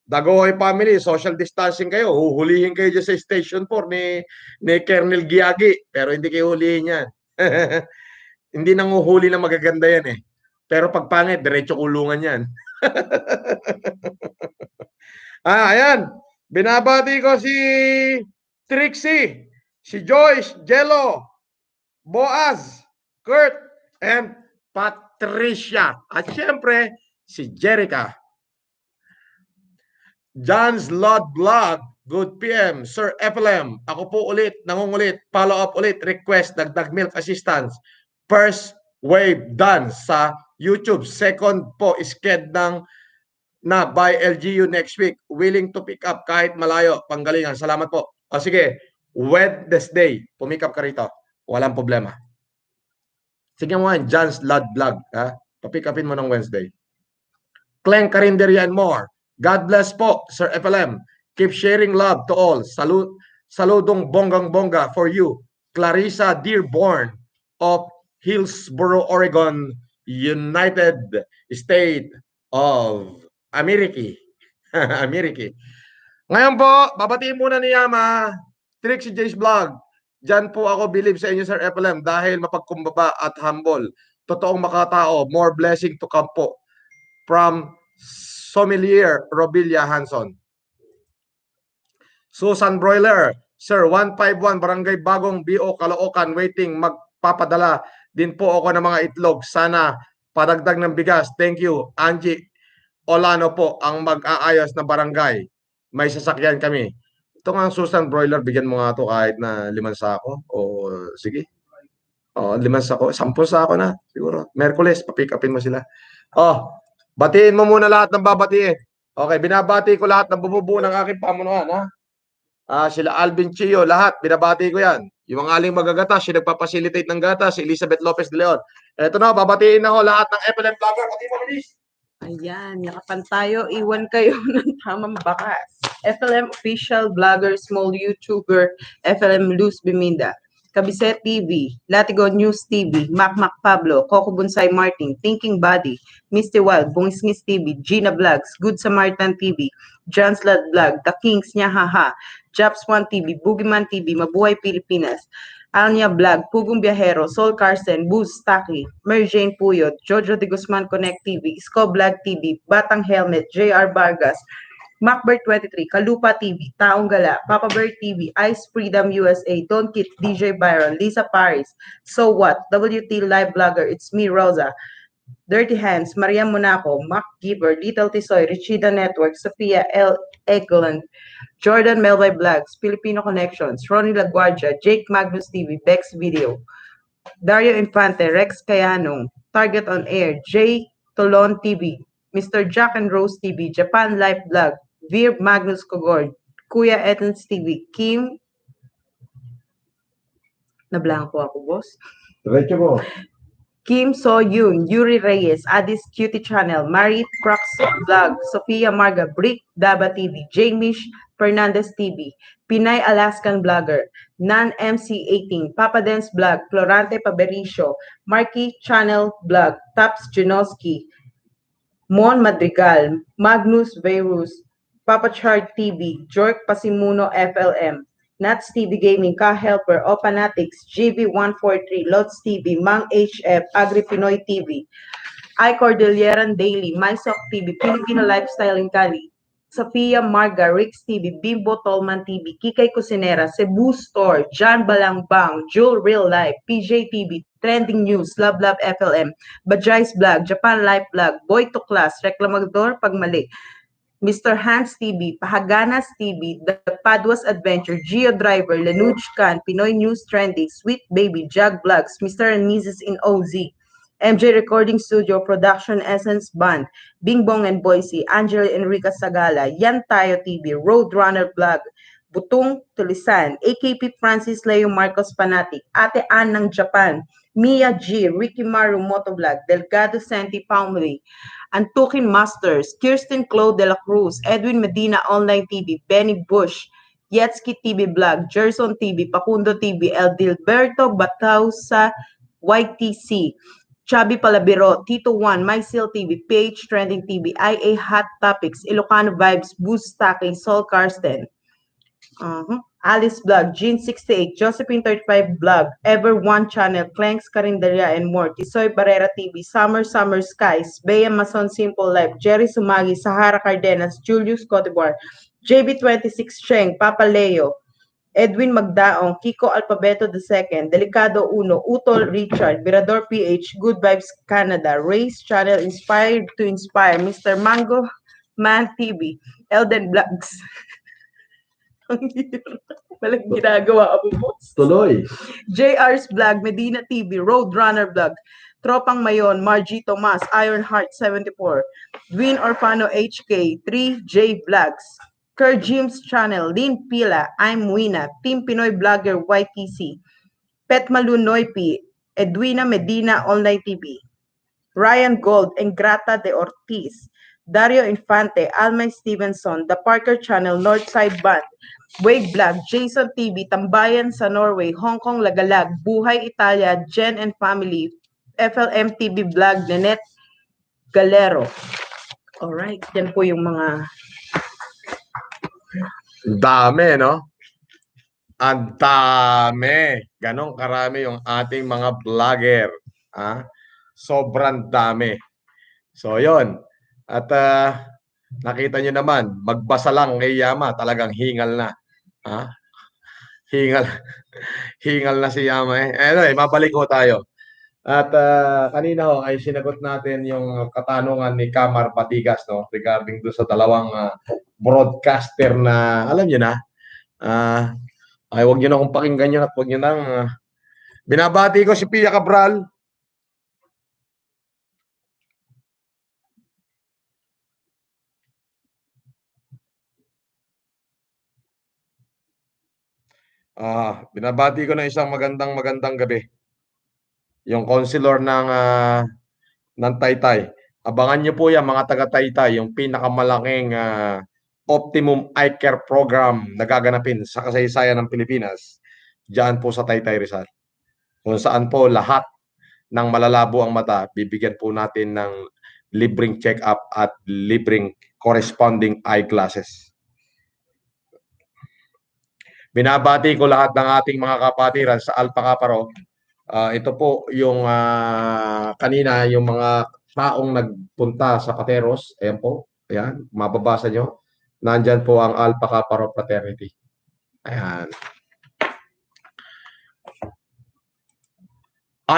Dagohoy family, social distancing kayo. Huhulihin kayo dyan sa Station 4 ni Colonel Giagi. Pero hindi kayo hulihin yan. Hindi nanguhuli na magaganda yan eh. Pero pag pangit, diretso kulungan yan. Ayan. Binabati ko si Trixie, si Joyce, Jello, Boaz, Kurt, and Patricia. At syempre, si Jerica. John's Lord Vlog, good PM. Sir FLM, ako po ulit, nangungulit, follow up ulit, request, dagdag milk assistance. First wave done sa YouTube. Second po, sked na by LGU next week. Willing to pick up kahit malayo, panggalingan. Salamat po. O sige, Wednesday, pumick up ka rito. Walang problema. Sige mo yan, John's Lord Vlog. Papick upin mo ng Wednesday. Cleng Carinderia and more. God bless po, Sir FLM. Keep sharing love to all. Saludong bonggang-bongga for you. Clarissa Dearborn of Hillsboro, Oregon, United States of America. America. Ngayon po, babatiin muna ni Yama, Trixie J's Vlog. Diyan po ako believe sa inyo, Sir FLM, dahil mapagkumbaba at humble. Totoong makatao, more blessing to come po. From Sommelier Robilla Hanson. Susan Broiler, Sir, 151 Barangay Bagong BO Caloocan, waiting, magpapadala din po ako ng mga itlog. Sana padagdag ng bigas. Thank you. Angie Olano po ang mag-aayos na barangay. May sasakyan kami. Ito nga Susan Broiler, bigyan mo nga ito kahit na 5 sako. O sige. O, 5 sako. 10 sako na siguro. Merkules, papick upin mo sila. Oh, batiin mo muna lahat ng babatiin. Okay, binabati ko lahat ng bumubuo ng aking pamunuan, ha? Sila Alvin Chio, lahat, binabati ko yan. Yung mga aling magagatas, yung nagpapasilitate ng gatas, si Elizabeth Lopez de Leon. Eto na, babatiin na ho lahat ng FLM Vlogger. Pati mo, bilis. Ayan, yakapan tayo. Iwan kayo ng tamang bakas. FLM Official Vlogger, Small YouTuber, FLM Luz Biminda. Kabiset TV, Latigo News TV, Mac Pablo, Coco Bonsai Martin, Thinking Body, Misty Wild, Bungisngis TV, Gina Vlogs, Good Samaritan TV, John's Lad Vlog, The Kings, Nyahaha, Japs One TV, Boogeyman TV, Mabuhay Pilipinas, Alnia Vlog, Pugong Biahero, Sol Carson, Booz Taki, Mary Jane Puyot, Jojo de Guzman Connect TV, Sco Vlog TV, Batang Helmet, JR Vargas, Macbert 23, Kalupa TV, Taong Gala, Papa Bear TV, Ice Freedom USA, Don Kit, DJ Byron, Lisa Paris, So What, WT Live Blogger, It's Me, Rosa, Dirty Hands, Maria Monaco, Mac Giver, Little Tisoy, Richida Network, Sophia L. Egeland, Jordan Melvay Vlogs, Filipino Connections, Ronnie LaGuardia, Jake Magnus TV, Bex Video, Dario Infante, Rex Cayanong, Target on Air, J. Tolon TV, Mr. Jack and Rose TV, Japan Life Vlog, Veer Magnus Kogord, Kuya Etans TV, Kim, nablanko ako, boss. Diretso mo. Kim So Yoon, Yuri Reyes, Addis Cutie Channel, Marie Crux Vlog, Sofia Marga, Brick Daba TV, Jamish Fernandez TV, Pinay Alaskan Vlogger, Nan MC18, Papa Dance Vlog, Florante Pabericio, Marky Channel Vlog, Taps Janoski, Mon Madrigal, Magnus Verus, Papa Chart TV, Jork Pasimuno FLM, Nats TV Gaming, Ka-Helper, Opanatics, GB143, Lots TV, Mang HF, Agri Pinoy TV, I Cordilleran Daily, MySock TV, Filipino Lifestyle in Cali, Sofia Marga, Rix TV, Bimbo Tolman TV, Kikay Cusinera, Cebu Store, John Balangbang, Jewel Real Life, PJ TV, Trending News, Love Love FLM, Bajay's Vlog, Japan Life Vlog, Boy to Class, Reklamador Pagmali, Mr. Hans TV, Pahaganas TV, The Padwas Adventure, Geo Driver, Lenuj Khan, Pinoy News Trending, Sweet Baby, Jag Vlogs, Mr. and Mrs. in OZ, MJ Recording Studio, Production Essence Band, Bing Bong and Boise, Angela Enrica Sagala, Yan Tayo TV, Roadrunner Vlog, Butong Tulisan, AKP Francis Leo Marcos Panatic, Ate Ann ng Japan, Mia G, Ricky Maru Motovlog, Delgado Santi Paumri, Antukin Masters, Kirsten Claude de la Cruz, Edwin Medina Online TV, Benny Bush, Yetski TV Vlog, Gerson TV, Pakundo TV, Eldilberto Batao sa YTC, Chubby Palabiro, Tito One, MySeal TV, PH Trending TV, IA Hot Topics, Ilocano Vibes, Boost Stacking, Sol Karsten, Alice Vlog, Jean68, Josephine 35 Vlog, Ever One Channel, Clanks Carinderia and more, Tisoy Barrera TV, Summer Skies, Bea Mason Simple Life, Jerry Sumagi, Sahara Cardenas, Julius Cotibar, JB26 Cheng, Papa Leo, Edwin Magdaong, Kiko Alpabeto II, Delicado Uno, Utol Richard, Birador PH, Good Vibes Canada, Race Channel, Inspired to Inspire, Mr. Mango Man TV, Elden Vlogs. Ang hirap. Walang ginagawa ako, boss. Tuloy. JR's Vlog, Medina TV, Roadrunner Vlog, Tropang Mayon, Margie Tomas, Ironheart 74, Dwin Orfano HK, 3J Vlogs, Kerr Jim's Channel, Lynn Pila, I'm Wina, Team Pinoy Vlogger YTC, Pet Malu Noipi, Edwina Medina Online TV, Ryan Gold, Engrata de Ortiz, Dario Infante, Almay Stevenson, The Parker Channel, Northside Band, Wave Vlog, Jason TV, Tambayan sa Norway, Hong Kong Lagalag, Buhay Italia, Jen and Family, FLM TV Vlog, Nanette Galero. Alright, yan po yung mga... Dami, no? Ang dami. Ganon karami yung ating mga vlogger. Sobrang dami. So, yon. At nakita nyo naman, magbasa lang kay Yama, talagang hingal na. Hingal na si Yama eh. Anyway, mabalik ko tayo. At kanina ho ay sinagot natin yung katanungan ni Kamar Batigas, no, regarding do sa dalawang broadcaster na alam niyo na. Ay wag niyo na akong pakinggan yun at wag niyo nang binabati ko si Pia Cabral. Binabati ko na isang magandang gabi. Yung counselor ng Taytay. Abangan niyo po yan mga taga Taytay, yung pinakamalaking Optimum Eye Care Program na gaganapin sa kasaysayan ng Pilipinas. Diyan po sa Taytay Rizal. Kung saan po lahat ng malalabo ang mata, bibigyan po natin ng libreng check-up at libreng corresponding eyeglasses. Binabati ko lahat ng ating mga kapatiran sa Alpha Kaparo. Ito po yung kanina yung mga taong nagpunta sa Pateros. Ayan po. Ayan, mababasa nyo. Nandyan po ang Alpha Kaparo Fraternity. Ayan.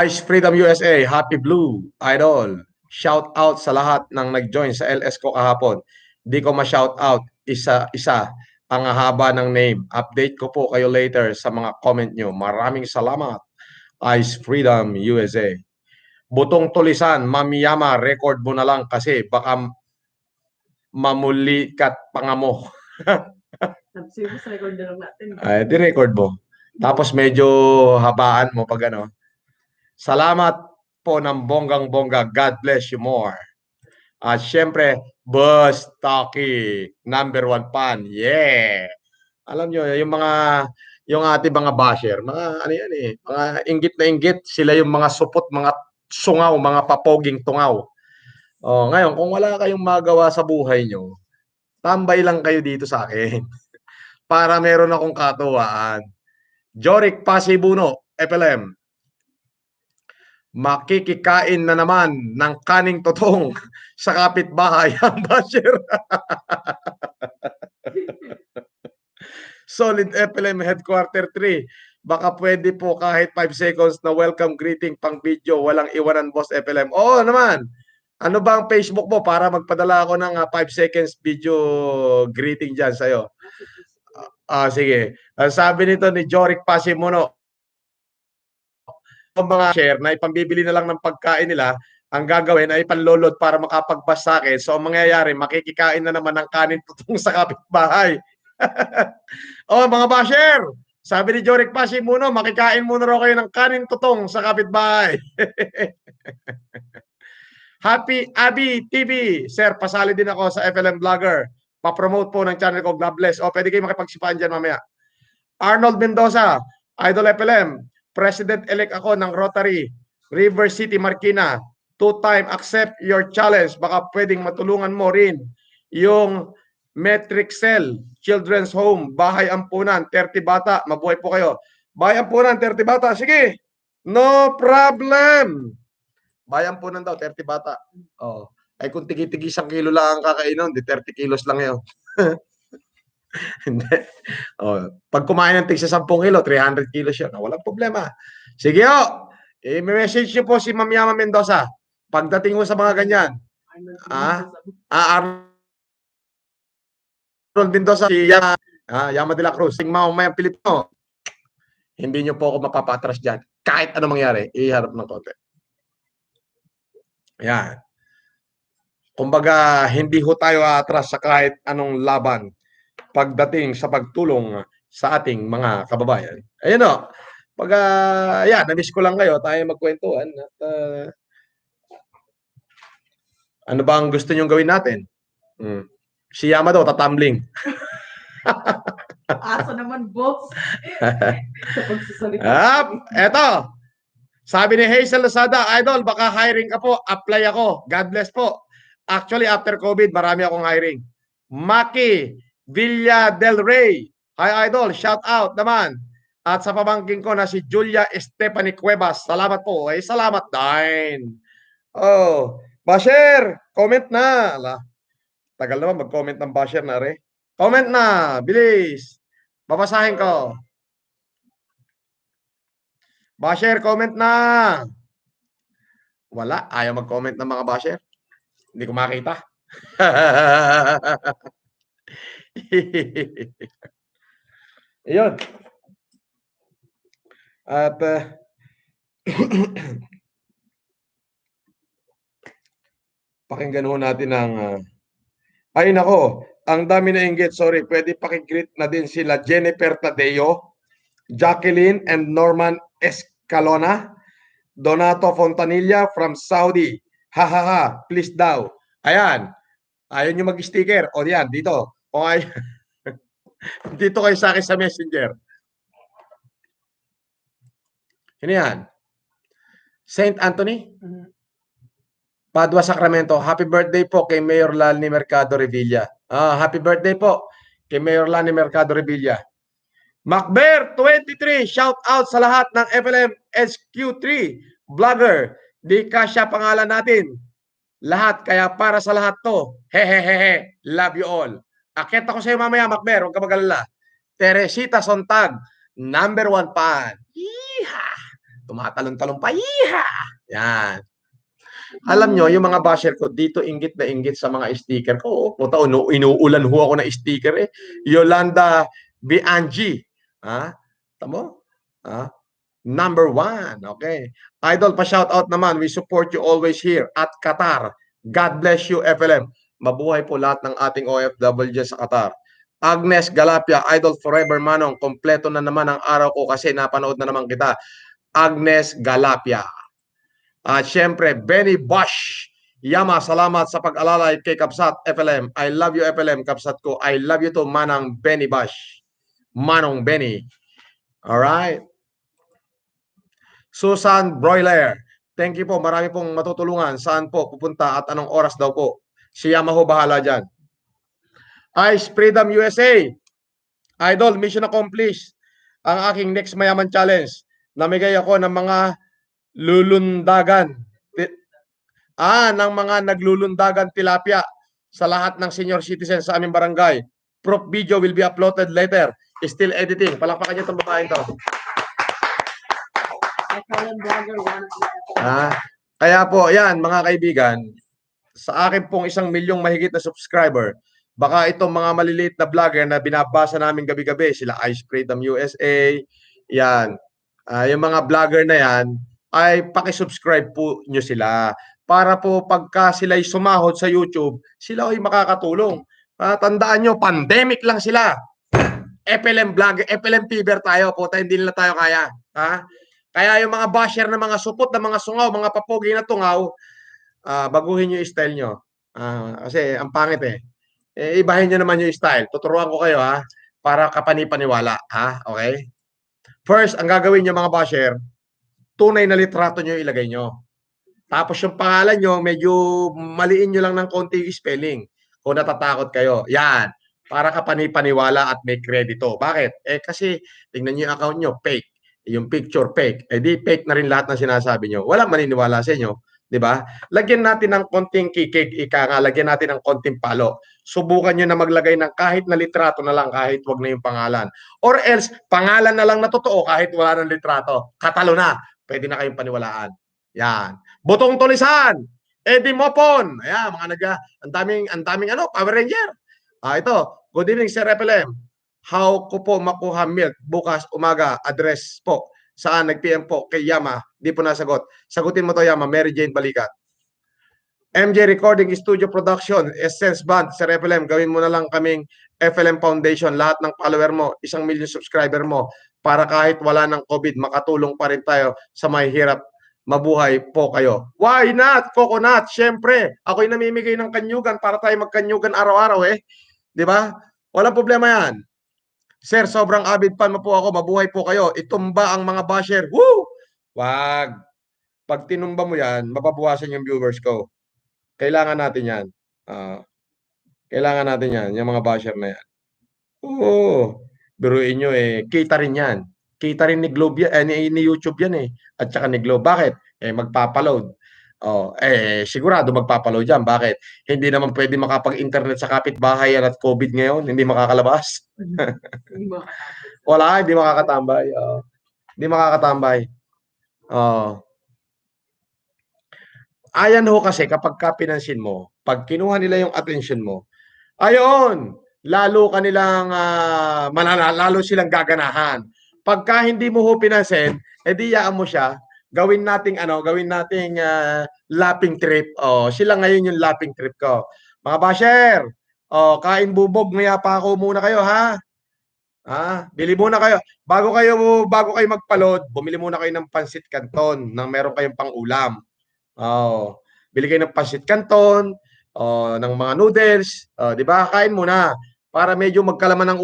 Ice Freedom USA, Happy Blue, Idol. Shout out sa lahat ng nag-join sa LS ko kahapon. Hindi ko ma-shout out isa-isa. Ang haba ng name. Update ko po kayo later sa mga comment nyo. Maraming salamat. Ice Freedom USA. Butong Tulisan, Mamiyama, record mo na lang kasi baka mamulikat pangamo. Service record na lang natin. Ay, di-record mo. Tapos medyo habaan mo pag ano. Salamat po ng bonggang-bongga. God bless you more. At syempre, Boss Taki, #1 fan. Yeah! Alam nyo, yung ating mga basher, mga ano yan eh, mga inggit na inggit, sila yung mga supot, mga sungaw, mga papoging tungaw. Ngayon, kung wala kayong magawa sa buhay nyo, tambay lang kayo dito sa akin. Para meron akong katuwaan. Jorik Pasibuno, FLM. Makikikain na naman ng kaning totong sa kapitbahay ang basher. Solid FLM Headquarter 3. Baka pwede po kahit 5 seconds na welcome greeting pang video. Walang iwanan, Boss FLM. Oo naman. Ano ba ang Facebook mo para magpadala ako ng 5 seconds video greeting dyan sa'yo? Sige. Sabi nito ni Jorik Pasimuno, ang mga share na ipambibili na lang ng pagkain nila, ang gagawin ay panlolod para makapagbas sa akin. So, ang mangyayari, makikikain na naman ng kanin tutong sa kapitbahay. Mga basher, sabi ni Jorik Pasimuno, makikain muna raw kayo ng kanin tutong sa kapitbahay. Happy Abi TV. Sir, pasali din ako sa FLM Vlogger. pa-promote po ng channel ko. God bless. O, pwede kayo makipagsipahan dyan mamaya. Arnold Mendoza, Idol FLM, President-elect ako ng Rotary, River City, Marikina. Two-time accept your challenge. Baka pwedeng matulungan mo rin yung Metric Cell, Children's Home, Bahay Ampunan, 30 bata. Mabuhay po kayo. Bahay Ampunan, 30 bata. Sige, no problem. Bahay Ampunan daw, 30 bata. Oh. Ay kung tigi-tigi 1 kilo lang ang kakainom, di 30 kilos lang yun. Hindi. Oh, pag kumain ng tig sa 10 kilo, 300 kilos yun. Walang problema. Sige o. I-message nyo po si Ma'am Yama Mendoza. Pagdating mo sa mga ganyan. Arnold Mendoza, si Yama de la Cruz. Mayang Pilipino. Hindi nyo po ako mapapatras dyan. Kahit ano mangyari, iharap ng konti. Yan. Kumbaga, hindi ho tayo atras sa kahit anong laban pagdating sa pagtulong sa ating mga kababayan. Ayun o. Pag, yan, na-miss ko lang kayo, tayo magkwentuhan. At, ano ba ang gusto nyong gawin natin? Si Yama daw, tatumbling. Asa naman, boss. Eto. Sabi ni Hazel Lazada, Idol, baka hiring ka po. Apply ako. God bless po. Actually, after COVID, marami akong hiring. Maki Villa Del Rey. Hi, Idol. Shout out naman. At sa pamangkin ko na si Julia Stephanie Cuevas. Salamat po. Ay, salamat din. Oh, Basher, comment na. Ala, tagal naman mag-comment ng Basher na rin. Comment na. Bilis. Babasahin ko. Basher, comment na. Wala. Ayaw mag-comment ng mga Basher. Hindi ko makita. Iyon. At pakinggan ho natin ang ay nako, ang dami na inggit. Sorry, pwede pakigreet na din sila Jennifer Tadeo, Jacqueline and Norman Escalona, Donato Fontanilla from Saudi. Ha ha ha, please daw. Ayan. Ayaw nyo mag-sticker. O yan, dito. O ay dito kayo sa akin sa Messenger. Ano yan? Saint Anthony? Padua, Sacramento. Happy birthday po kay Mayor Lani Mercado Revilla. Happy birthday po kay Mayor Lani Mercado Revilla. Macber 23, shout out sa lahat ng FLM SQ3 vlogger. Di kasya pangalan natin. Lahat, kaya para sa lahat to. Hehehehe, love you all. Akit ako sa iyo mamaya, Macber, huwag ka mag-alala. Teresita Sontag, number 1 fan. Yeeha! Tumatalon-talon pa, yeeha! Yan. Alam nyo, yung mga basher ko, dito inggit na inggit sa mga sticker ko. Puta, inuulan ho ako ng sticker eh. Yolanda Bianchi. Tamo? Number 1. Okay. Idol, pa-shoutout naman. We support you always here at Qatar. God bless you, FLM. Mabuhay po lahat ng ating OFW dyan sa Qatar. Agnes Galapia, Idol Forever Manong. Kompleto na naman ang araw ko kasi napanood na naman kita. Agnes Galapia. At syempre, Benny Bosch. Yama, salamat sa pag-alalay kay Kapsat FLM. I love you, FLM, Kapsat ko. I love you to Manang Benny Bosch. Manong Benny. Alright. Susan Broiler. Thank you po. Marami pong matutulungan. Saan po pupunta at anong oras daw po? Si Yama ho bahala dyan. Ice Freedom USA. Idol, mission accomplished. Ang aking next mayaman challenge. Namigay ako ng mga lulundagan. Ng mga naglulundagan tilapia sa lahat ng senior citizens sa aming barangay. Proof video will be uploaded later. Still editing. Palakpakan niyo itong babaeng to. Kaya po, yan mga kaibigan, sa akin pong 1 milyong mahigit na subscriber, baka itong mga maliliit na vlogger na binabasa namin gabi-gabi, sila Ice Freedom USA, yan, yung mga vlogger na yan, ay pakisubscribe po nyo sila para po pagka sila'y sumahod sa YouTube, sila ay makakatulong. Tandaan nyo, pandemic lang sila. FLM vlogger, FLM fever tayo, puta, hindi nila tayo kaya. Kaya yung mga basher na mga supot na mga sungaw, mga papogi na tungaw, baguhin yung style nyo. Kasi ang pangit eh. ibahin nyo naman yung style. Tuturuan ko kayo ha, para kapani-paniwala ha, okay? First, ang gagawin nyo mga basher, tunay na litrato nyo ilagay nyo. Tapos yung pangalan nyo, medyo maliin nyo lang ng konti yung spelling. Kung natatakot kayo. Yan. Para kapani-paniwala at may kredito. Bakit? Kasi tingnan nyo yung account nyo, fake. Yung picture, fake. Di fake na rin lahat ng sinasabi nyo. Walang maniniwala sa inyo. Di ba? Lagyan natin ng konting kikig, lagyan natin ng konting palo. Subukan nyo na maglagay ng kahit na litrato na lang, kahit wag na yung pangalan. Or else, pangalan na lang na totoo kahit wala ng litrato. Katalo na. Pwede na kayong paniwalaan. Yan. Botong Tulisan, Eddie Mopon. Ayan, ang daming Power Ranger. Ito. Good evening, Sir FLM. How ko po makuha milk bukas umaga? Address po. Saan? Nag-PM po kay Yama. Di po nasagot. Sagutin mo to, Yama. Mary Jane Balikat. MJ Recording Studio Production, Essence Band, Sir FLM, gawin mo na lang kaming FLM Foundation. Lahat ng follower mo, 1 million subscriber mo, para kahit wala ng COVID, makatulong pa rin tayo sa may hirap. Mabuhay po kayo. Why not? Coconut, syempre. Ako'y namimigay ng kanyugan para tayo magkanyugan araw-araw Di ba? Walang problema yan. Sir, sobrang avid fan mo po ako. Mabuhay po kayo. Itumba ang mga basher. Woo! Wag. Pag tinumba mo yan, mababawasan yung viewers ko. Kailangan natin yan. Kailangan natin yan. Yung mga basher na yan. Oo. Biruin nyo kita rin yan. Kita rin ni Globe yan, ni YouTube yan At saka ni Globe. Bakit? Magpapaload. Sigurado magpapaload yan. Bakit? Hindi naman pwede makapag-internet sa kapitbahay at COVID ngayon. Hindi makakalabas. Wala, hindi makakatambay. Hindi makakatambay. Ayan ho kasi kapag pinansin mo, pag kinuha nila yung attention mo, ayon, lalo kanilang lalo silang gaganahan. Pagka hindi mo ho pinansin, edi yaan mo siya, gawin nating lapping trip. Sila ngayon yung lapping trip ko. Mga basher, kain bubog, ngaya pa ako muna kayo ha. Bili muna kayo. Bago kayo magpaload, bumili muna kayo ng pansit canton nang meron kayong pang-ulam. Bili kayo ng pansit canton, ng mga noodles, 'di ba? Kain muna para medyo magkalaman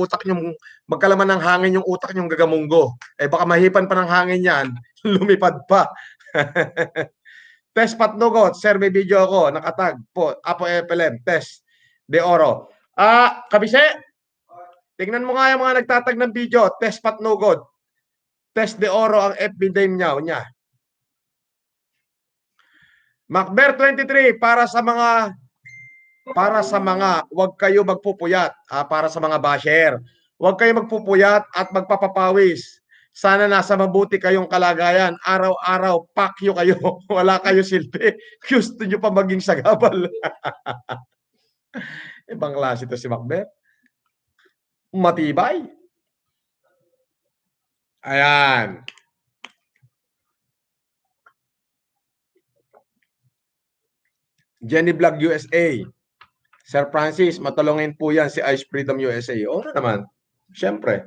ng hangin yung utak niyo gagamunggo. Baka mahipan pa ng hangin 'yan, lumipad pa. Test Patnugot, sir, may video ako, nakatag po, Apo FLM, Test De Oro. Kabise, tingnan mo nga yung mga nagtatag ng video, Test Patnugot, Test De Oro ang FB name niya. Macber 23, para sa mga wag kayo magpupuyat, para sa mga basher. Wag kayo magpupuyat at magpapapawis. Sana nasa mabuti kayong kalagayan. Araw-araw pakyo kayo. Wala kayo silbi. Gusto nyo pa maging sagabal. Ibang klase ito si Macber. Matibay. Ayan. Jenny Vlog USA. Sir Francis, matulungin po yan si Ice Freedom USA. Oo naman. Siyempre.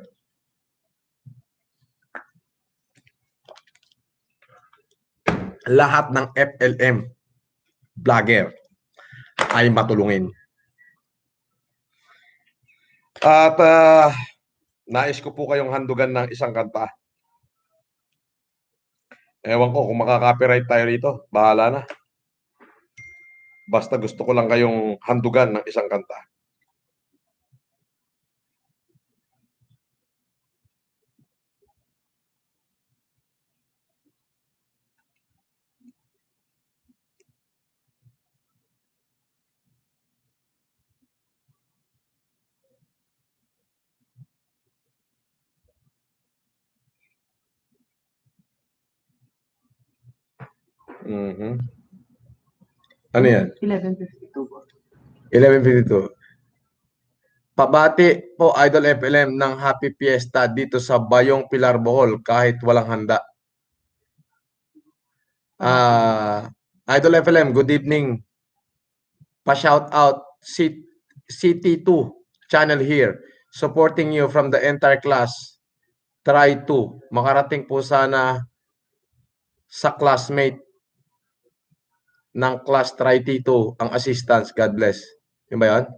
Lahat ng FLM vlogger ay matulungin. At nais ko po kayong handugan ng isang kanta. Ewan ko kung makaka-copyright tayo rito. Bahala na. Basta gusto ko lang kayong handugan ng isang kanta. Ano yan? 11:52. Pabati po Idol FLM ng Happy Fiesta dito sa Bayong Pilar, Bohol kahit walang handa. Idol FLM, good evening. Pa-shout out CT2 channel here. Supporting you from the entire class. Try to makarating po sana sa classmate ng class try T2 ang assistance. God bless. Yun ba yun?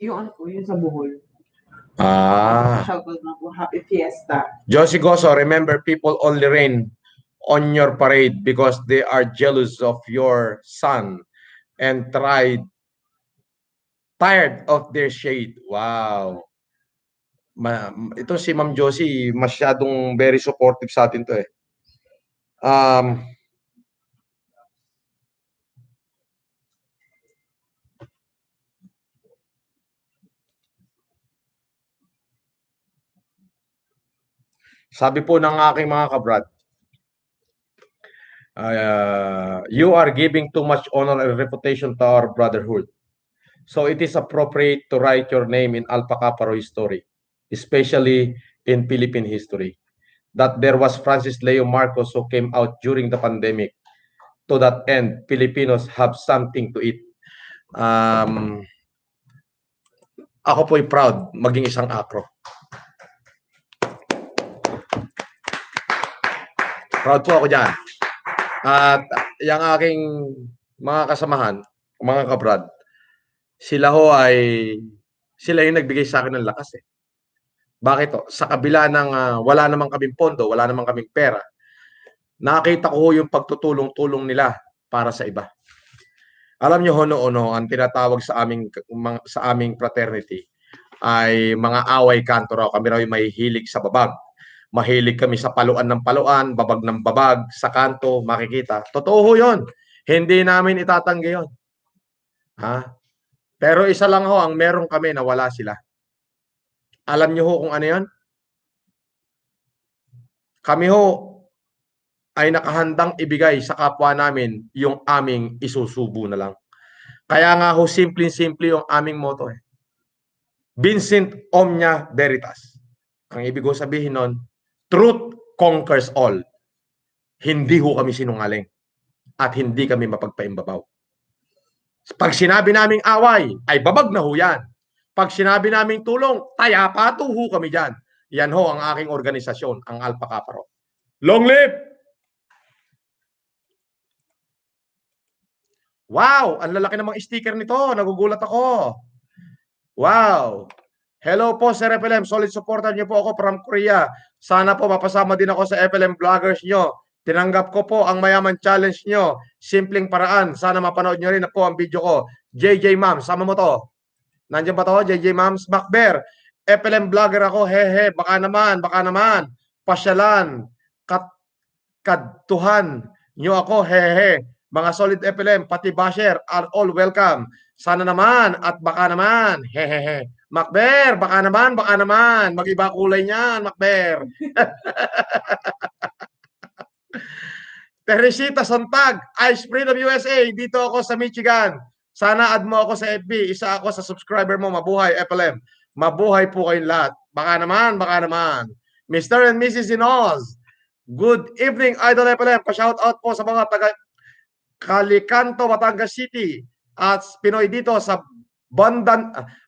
Yung ano po, yung sa Bohol. Ah. Shoutout na po, Happy Fiesta. Josie Goso, remember people only rain on your parade because they are jealous of your sun and tired of their shade. Wow. Ito si Ma'am Josie, masyadong very supportive sa atin to eh. Sabi po ng aking mga kabrad, you are giving too much honor and reputation to our brotherhood. So it is appropriate to write your name in Alpha Kappa Rho history, especially in Philippine history. That there was Francis Leo Marcos who came out during the pandemic. To that end, Filipinos have something to eat. Ako po'y proud maging isang akro. Proud po ako dyan. At yung aking mga kasamahan, mga kabrad, sila yung nagbigay sa akin ng lakas eh. Bakit to? Sa kabila ng wala namang kaming pondo, wala namang kaming pera, nakita ko yung pagtutulong-tulong nila para sa iba. Alam niyo hono-ono, ang tinatawag sa aming fraternity ay mga away kanto raw. Kami raw yung mahihilig sa babag. Mahilig kami sa paluan ng paluan, babag ng babag, sa kanto, makikita. Totoo ho yun. Hindi namin itatanggi yun. Ha? Pero isa lang ho, ang meron kami na wala sila. Alam niyo ho kung ano yun? Kami ho ay nakahandang ibigay sa kapwa namin yung aming isusubo na lang. Kaya nga ho, simple-simple yung aming motto eh. Vincit omnia veritas. Ang ibig ko sabihin nun, truth conquers all. Hindi ho kami sinungaling at hindi kami mapagpaimbabaw. Pag sinabi naming away, ay babag na ho yan. Pag sinabi naming tulong, tayapato ho kami dyan. Yan ho ang aking organisasyon, ang Alpha Kappa Rho. Long live! Wow! Ang lalaki ng mga sticker nito. Nagugulat ako. Wow! Hello po, Sir FLM. Solid supporter niyo po ako from Korea. Sana po mapasama din ako sa FLM vloggers niyo. Tinanggap ko po ang Mayaman Challenge niyo. Simpleng paraan. Sana mapanood niyo rin po ang video ko. JJ Mams, sama mo to. Nandiyan ba to? JJ Mams, Macber. FLM vlogger ako. Hehe, baka naman. Pasyalan. Kadtuhan niyo ako. Hehe. Mga solid FLM, pati basher are all welcome. Sana naman at baka naman. Hehehe. Macber, baka naman. Mag-iba kulay niyan, Macber. Teresita Sontag, Ice Freedom USA. Dito ako sa Michigan. Sana add mo ako sa FB. Isa ako sa subscriber mo. Mabuhay, FLM. Mabuhay po kayong lahat. Baka naman. Mr. and Mrs. Inoz. Good evening, Idol FLM. Pa-shout out po sa mga taga Calicanto, Batangas City. At Pinoy dito sa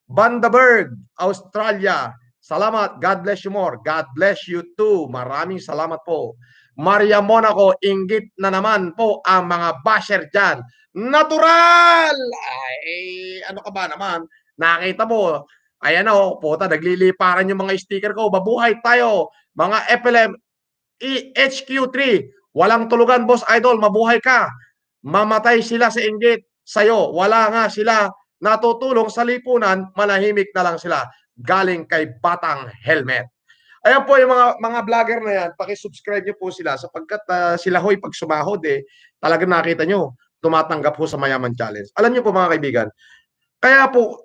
Bundaberg, Australia. Salamat. God bless you more. God bless you too. Maraming salamat po. Maria Monaco, inggit na naman po ang mga basher dyan. Natural! Ay, ano ka ba naman? Nakita mo, ayan o, puta, nagliliparan yung mga sticker ko. Mabuhay tayo. Mga FLM HQ3, walang tulugan, Boss Idol, mabuhay ka. Mamatay sila sa inggit sa'yo. Wala nga sila natutulong sa lipunan, manahimik na lang sila. Galing kay Batang Helmet. Ayan po yung mga vlogger na yan, paki-subscribe niyo po sila sapagkat sila ho'y pag sumahod talagang nakita niyo tumatanggap po sa Mayaman Challenge. Alam niyo po mga kaibigan, kaya po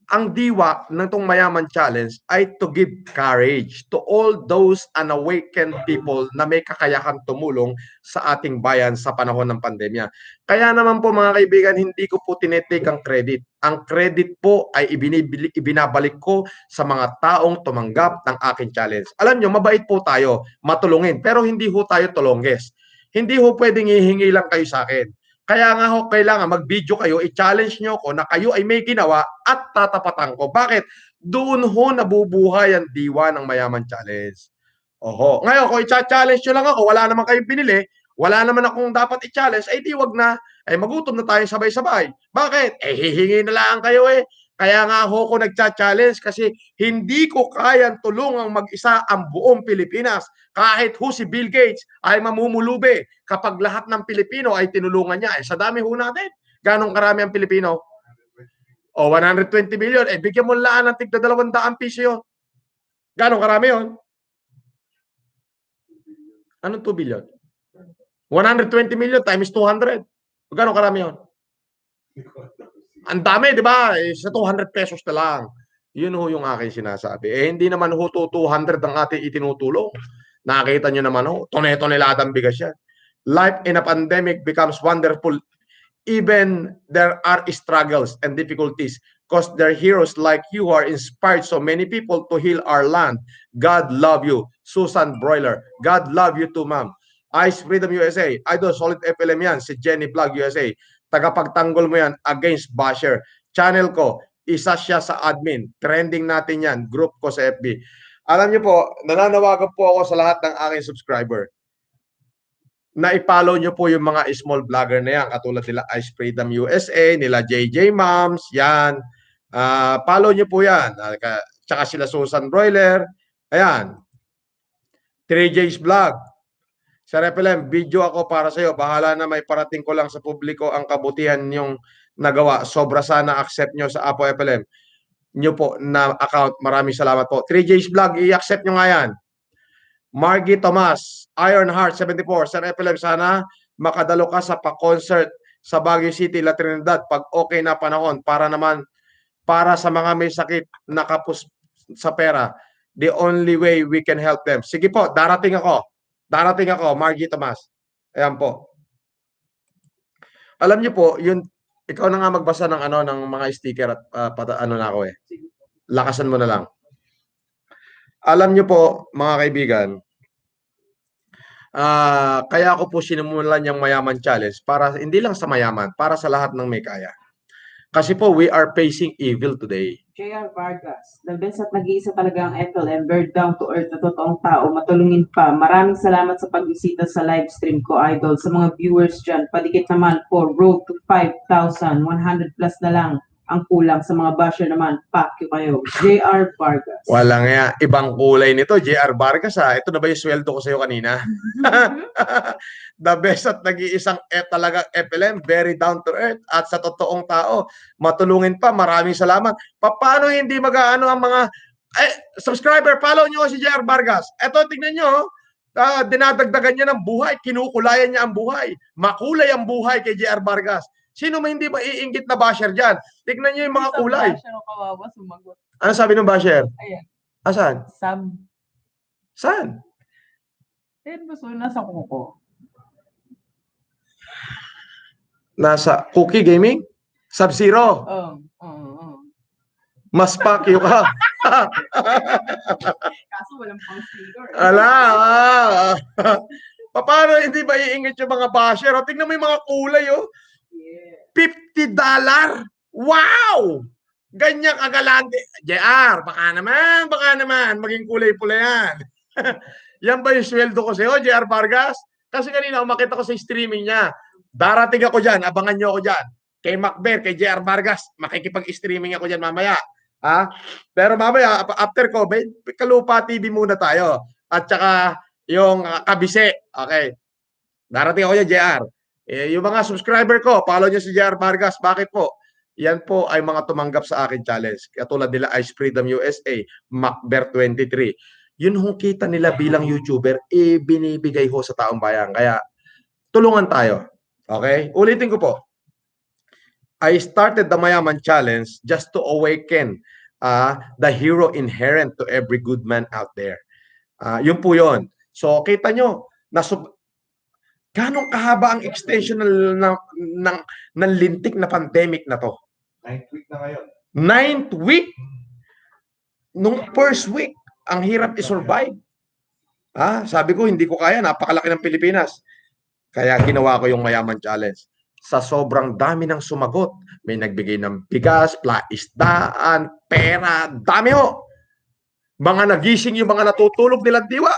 ang diwa ng tong Mayaman Challenge ay to give courage to all those unawakened people na may kakayahang tumulong sa ating bayan sa panahon ng pandemya. Kaya naman po mga kaibigan, hindi ko po tinetake ang credit. Ang credit po ay ibinabalik ko sa mga taong tumanggap ng aking challenge. Alam nyo, mabait po tayo, matulungin, pero hindi ho tayo tulongges. Hindi ho pwedeng hihingi lang kayo sa akin. Kaya nga ho, kailangan mag-video kayo, i-challenge nyo ko na kayo ay may ginawa at tatapatan ko. Bakit? Doon ho nabubuhay ang diwa ng Mayaman Challenge. Oho. Ngayon, kung i-challenge nyo lang ako, wala naman kayong pinili, wala naman akong dapat i-challenge, ay di wag na, ay magutom na tayo sabay-sabay. Bakit? Hihingi na lang kayo Kaya nga ho ko nagcha-challenge kasi hindi ko kayang tulungang mag-isa ang buong Pilipinas. Kahit ho si Bill Gates ay mamumulube kapag lahat ng Pilipino ay tinulungan niya. Sa dami ho natin. Ganong karami ang Pilipino? O 120 million, bigyan mo laan ng tigda 200 piso yun. Ganong karami yun? Anong 2 billion? 120 million times 200. Ganong karami yun? Ang dami, di ba? Sa 200 pesos na lang. Yun ho yung aking sinasabi. Hindi naman ho 200 ang ating itinutulong. Nakita nyo naman ho, tone-toneladang bigas yan. Life in a pandemic becomes wonderful. Even there are struggles and difficulties because there are heroes like you who are inspired so many people to heal our land. God love you. Susan Broiler. God love you too, ma'am. Ice Freedom USA. Idol Solid FLM yan. Si Jenny Vlog USA. Tagapagtanggol mo yan against basher. Channel ko, isa siya sa admin. Trending natin yan. Group ko sa FB. Alam niyo po, nananawagan po ako sa lahat ng aking subscriber na i-follow nyo po yung mga small vlogger na yan. Katulad nila Ice Freedom USA, nila JJ Moms, yan. Follow nyo po yan. Tsaka sila Susan Broiler. Ayan. 3J's Vlog. Sir FLM, video ako para sa'yo. Bahala na may parating ko lang sa publiko ang kabutihan yung nagawa. Sobra sana accept nyo sa Apo FLM nyo po na account. Maraming salamat po. 3J's Vlog, i-accept nyo nga yan. Margie Tomas, Ironheart 74. Sir FLM, sana makadalo ka sa pa-concert sa Baguio City, La Trinidad pag okay na panahon para naman para sa mga may sakit nakapus sa pera. The only way we can help them. Sige po, darating ako. Darating ako, Margie Tomas. Ayan po. Alam niyo po, yun, ikaw na nga magbasa ng ano ng mga sticker at ano na ako eh. Lakasan mo na lang. Alam niyo po, mga kaibigan, kaya ako po sinimulan yung Mayaman Challenge para hindi lang sa mayaman, para sa lahat ng may kaya. Kasi po, we are facing evil today. J.R. Vargas, the best at nag-iisa talaga ang FLM, very down to earth na totoong tao, matulungin pa. Maraming salamat sa pagbisita sa live stream ko, Idol. Sa mga viewers dyan, padikit naman po, road to 5,000, 100 plus na lang ang kulang. Sa mga basher naman, pack you kayo. J.R. Vargas. Walang nga, ibang kulay nito, J.R. Vargas ha. Ito na ba yung sweldo ko sa'yo kanina? The best at nag-iisang talaga FLM, very down to earth at sa totoong tao. Matulungin pa, maraming salamat. Paano hindi mag-ano ang mga subscriber, follow nyo si J.R. Vargas. Ito, tingnan nyo, dinadagdagan niya ng buhay, kinukulayan niya ang buhay. Makulay ang buhay kay J.R. Vargas. Sino man hindi ba iinggit na basher dyan? Tignan nyo yung mga kulay. Basher o kawawa, sumagot. Ano sabi ng basher? Ayan. Asan? Saan? Baso, nasa kuko. Nasa Cookie Gaming? Sub-Zero? Mas pakyo ka. Kaso walang pang sticker. Ala. Paano hindi ba iinggit yung mga basher? O, tingnan mo yung mga kulay, oh. $50. Wow! Ganyang kagalante. JR, baka naman, maging kulay-pula yan. Yan ba yung sweldo ko sa'yo, JR Vargas? Kasi kanina, umakita ko sa streaming niya. Darating ako dyan, abangan nyo ako dyan. Kay Macber, kay JR Vargas, makikipag-streaming ako dyan mamaya. Ha? Pero mamaya, after ko, Kalupa TV muna tayo. At saka, yung Kabise. Okay. Darating ako dyan, JR. Yung mga subscriber ko, follow nyo si JR Vargas. Bakit po? Yan po ay mga tumanggap sa akin challenge. Katulad nila Ice Freedom USA, Macber 23. Yun hong kita nila bilang YouTuber, binibigay ho sa taong bayan. Kaya, tulungan tayo. Okay? Ulitin ko po. I started the Mayaman Challenge just to awaken the hero inherent to every good man out there. Yun po yun. So, kita nyo, ganong kahaba ang extension ng lintik na pandemic na to? 9th week na ngayon. 9th week? Nung first week, ang hirap i-survive. Sabi ko, hindi ko kaya. Napakalaki ng Pilipinas. Kaya ginawa ko yung Mayaman Challenge. Sa sobrang dami ng sumagot, may nagbigay ng bigas, isdaan, pera, dami ho. Mga nagising yung mga natutulog nilang diwa.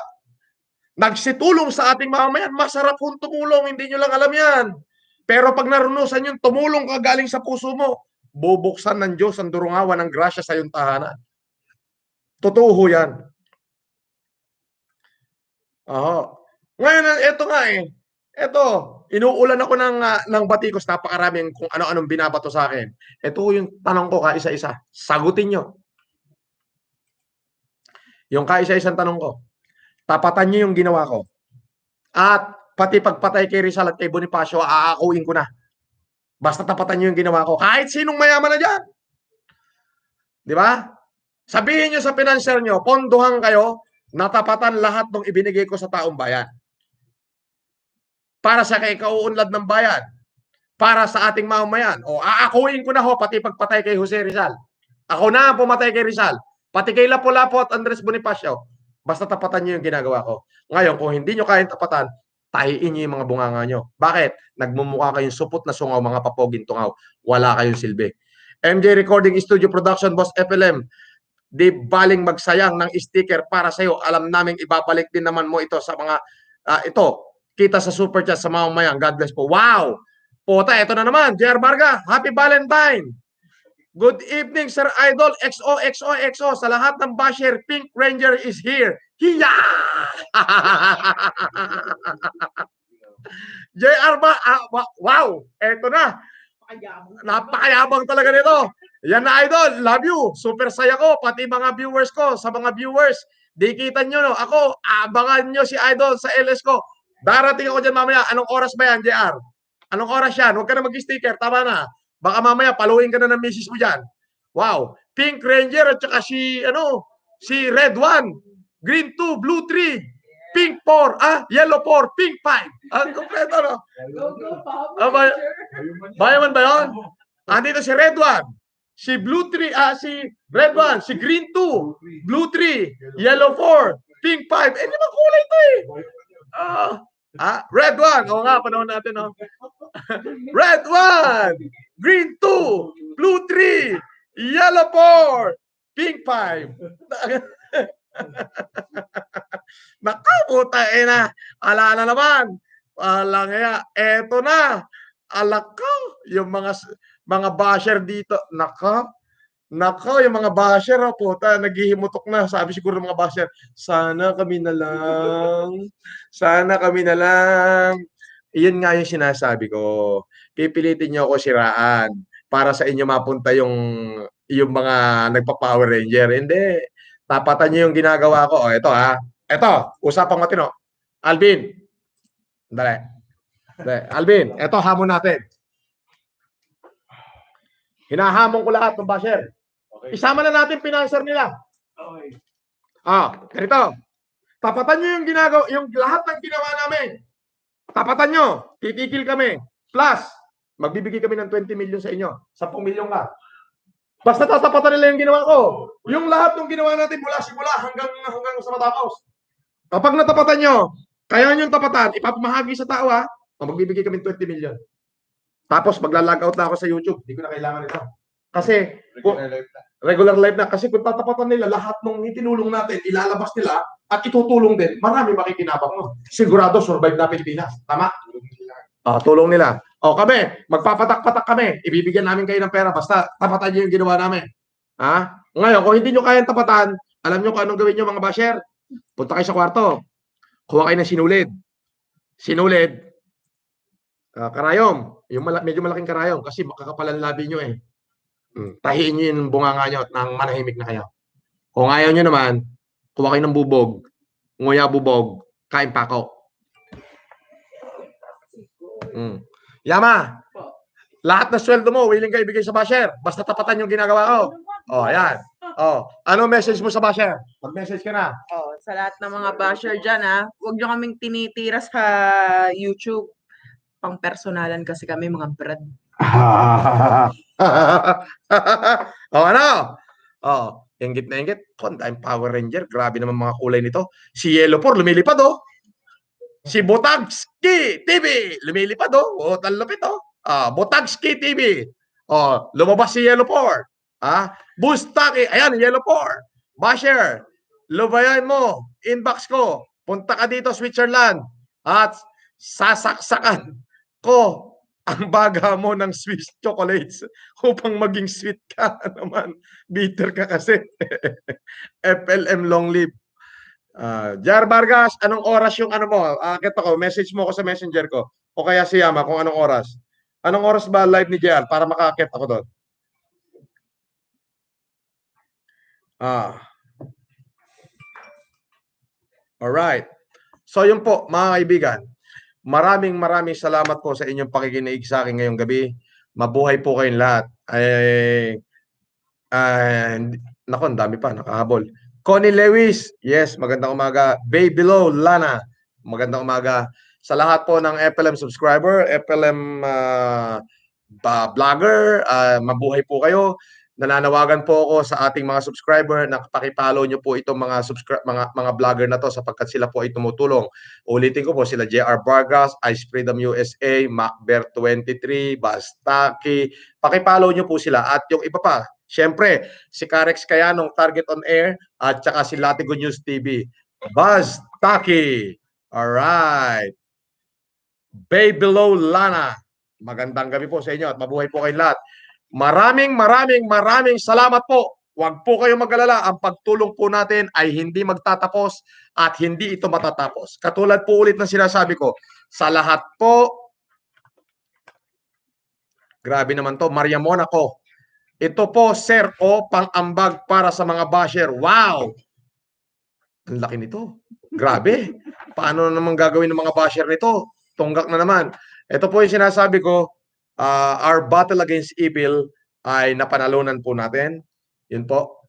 Nagsitulong sa ating mamamayan. Masarap kung tumulong, hindi nyo lang alam yan. Pero pag narunusan yung tumulong ka galing sa puso mo, bubuksan ng Diyos ang durungawan ng grasya sa iyong tahanan. Totoo ho yan. Ngayon, ito nga eh. Ito, inuulan ako ng batikos, napakaraming kung ano-anong binabato sa akin. Ito yung tanong ko kaisa-isa. Sagutin nyo. Yung kaisa-isang tanong ko. Tapatan nyo yung ginawa ko. At pati pagpatay kay Rizal at kay Bonifacio, aakuin ko na. Basta tapatan nyo yung ginawa ko. Kahit sinong mayaman na dyan. Di ba? Sabihin nyo sa financier nyo, pondohan kayo, natapatan lahat ng ibinigay ko sa taong bayan. Para sa kay kauunlad ng bayan. Para sa ating mamamayan. O aakuin ko na ho, pati pagpatay kay Jose Rizal. Ako na ang pumatay kay Rizal. Pati kay Lapu-Lapu at Andres Bonifacio. Basta tapatan nyo yung ginagawa ko. Ngayon, kung hindi nyo kayang tapatan, tahiin nyo yung mga bunganga nyo. Bakit? Nagmumukha kayong supot na sungaw, mga papoging tungaw. Wala kayong silbi. MJ Recording Studio Production, Boss FLM. Di baling magsayang ng sticker para sa'yo. Alam namin ibabalik din naman mo ito sa mga, ito, kita sa super chat sa mamamayan. God bless po. Wow! Pota, ito na naman. JR Barga, Happy Valentine! Good evening, Sir Idol. XOXOXO. Sa lahat ng basher, Pink Ranger is here. Hiya! JR ba? Wow! Eto na. Napakayabang talaga nito. Yan na, Idol. Love you. Super saya ko. Pati mga viewers ko. Sa mga viewers, di kita nyo, no? Ako, abangan nyo si Idol sa LS ko. Darating ako dyan mamaya. Anong oras ba yan, JR? Anong oras yan? Huwag ka na mag-sticker. Tama na. Baka mamaya paluin ka na ng misis mo dyan. Wow. Pink Ranger at saka si Red 1, Green 2, Blue 3, Pink 4, Yellow 4, Pink 5. Ang kompleto, no? Bayaman ba yun? Andito si Red 1, si Blue 3, si Red 1, si Green 2, Blue 3, Yellow 4, Pink 5. Eh, di ba kulay ito eh? Red 1. Oo nga, panahon natin, no? Red 1, Green 2, Blue 3, Yellow 4, Pink 5. Nakaputa na. Ala na naman. Alang kaya, eto na. Alak ko, yung mga basher dito. Nako, yung mga basher, puta, naghihimutok na. Sabi siguro ng mga basher, sana kami na lang. Sana kami na lang. Iyon nga yung sinasabi ko. Pipilitin nyo ako siraan para sa inyo mapunta yung mga nagpa-Power Ranger. Hindi. Tapatan nyo yung ginagawa ko. O, ito ha. Ito, usapang matino. Alvin. Dali. Alvin, ito hamon natin. Hinahamon ko lahat ng basher. Okay. Isama na natin pinanser nila. Okay. Ganito. Tapatan nyo yung ginagawa, yung lahat ng ginawa namin. Tapatan nyo. Titigil kami. Plus, magbibigay kami ng 20 million sa inyo. 10 million ka. Basta tatapatan nila yung ginawa ko. Yung lahat ng ginawa natin mula simula hanggang sa matapos. Kapag natapatan nyo, kaya nyo yung tapatan, ipapamahagi sa tao magbibigay kami ng 20 million. Tapos magla-log out na ako sa YouTube. Hindi ko na kailangan ito. Kasi regular live na. Kasi kung tatapatan nila lahat ng itinulong natin, ilalabas nila at itutulong din, marami makikinabang mo. Sigurado survive na Pilipinas. Tama? Tulong nila. Kami, magpapatak-patak kami. Ibibigyan namin kayo ng pera basta tapatan nyo yung ginawa namin. Ngayon, kung hindi nyo kayang tapatan, alam nyo kung anong gawin nyo mga basher? Punta kayo sa kwarto. Kuha kayo ng sinulid. Sinulid. Karayom. Yung medyo malaking karayom kasi makakapalan labi nyo eh. Tahiin nyo yung bunganga nyo nang manahimik na kayo. Kung ayaw nyo naman, kuha kayo ng bubog. Nguya bubog. Kain pako. Yama. Lahat na sweldo mo, willing ka ibigay sa basher. Basta tapatan yung ginagawa ko. Ayan. Ano message mo sa basher? Mag-message ka na. Sa lahat ng mga basher dyan, huwag nyo kaming tinitira sa YouTube. Pang-personalan kasi kami, mga brad. Ano? Inggit na inggit. Kondang Power Ranger. Grabe naman mga kulay nito. Si Yellow 4, lumilipad Si Botagski TV, lumilipad talupit Botagski TV. Lumabas si Yellow 4. Bustaki, ayan, Yellow 4. Basher, lubayan mo, inbox ko. Punta ka dito, Switzerland. At sasaksakan ko ang baga mo ng Swiss chocolates upang maging sweet ka naman. Bitter ka kasi. FLM long live. Jar Vargas, anong oras yung ano mo? Akit ako, message mo ko sa messenger ko. O kaya si Yama kung anong oras. Anong oras ba live ni JR para makakit ako doon? Alright. So yun po, mga kaibigan. Maraming salamat po sa inyong pakikinig sa akin ngayong gabi. Mabuhay po kayong lahat. Nako, ang dami pa, nakahabol. Connie Lewis, yes, magandang umaga. Baby Below, Lana, magandang umaga. Sa lahat po ng FLM subscriber, FLM vlogger, mabuhay po kayo. Nananawagan po ako sa ating mga subscriber na pakipollow nyo po itong mga vlogger na to sapagkat sila po ay tumutulong. Ulitin ko po sila JR Vargas, Ice Freedom USA, Macbear23, Bastaki. Pakipollow nyo po sila at yung iba pa. Siyempre, si Carex Kayanong Target on Air at saka si Latigo News TV. Buzz Taki. Alright. Bay Below Lana. Magandang gabi po sa inyo at mabuhay po kayong lahat. Maraming salamat po. Huwag po kayong mag-alala. Ang pagtulong po natin ay hindi magtatapos at hindi ito matatapos. Katulad po ulit ng sinasabi ko, sa lahat po, grabe naman to, Maria Monaco. Ito po, sir, pang-ambag para sa mga basher. Wow! Ang laki nito. Grabe. Paano naman gagawin ng mga basher nito? Tunggak na naman. Ito po yung sinasabi ko, our battle against evil ay napanalunan po natin. Yun po.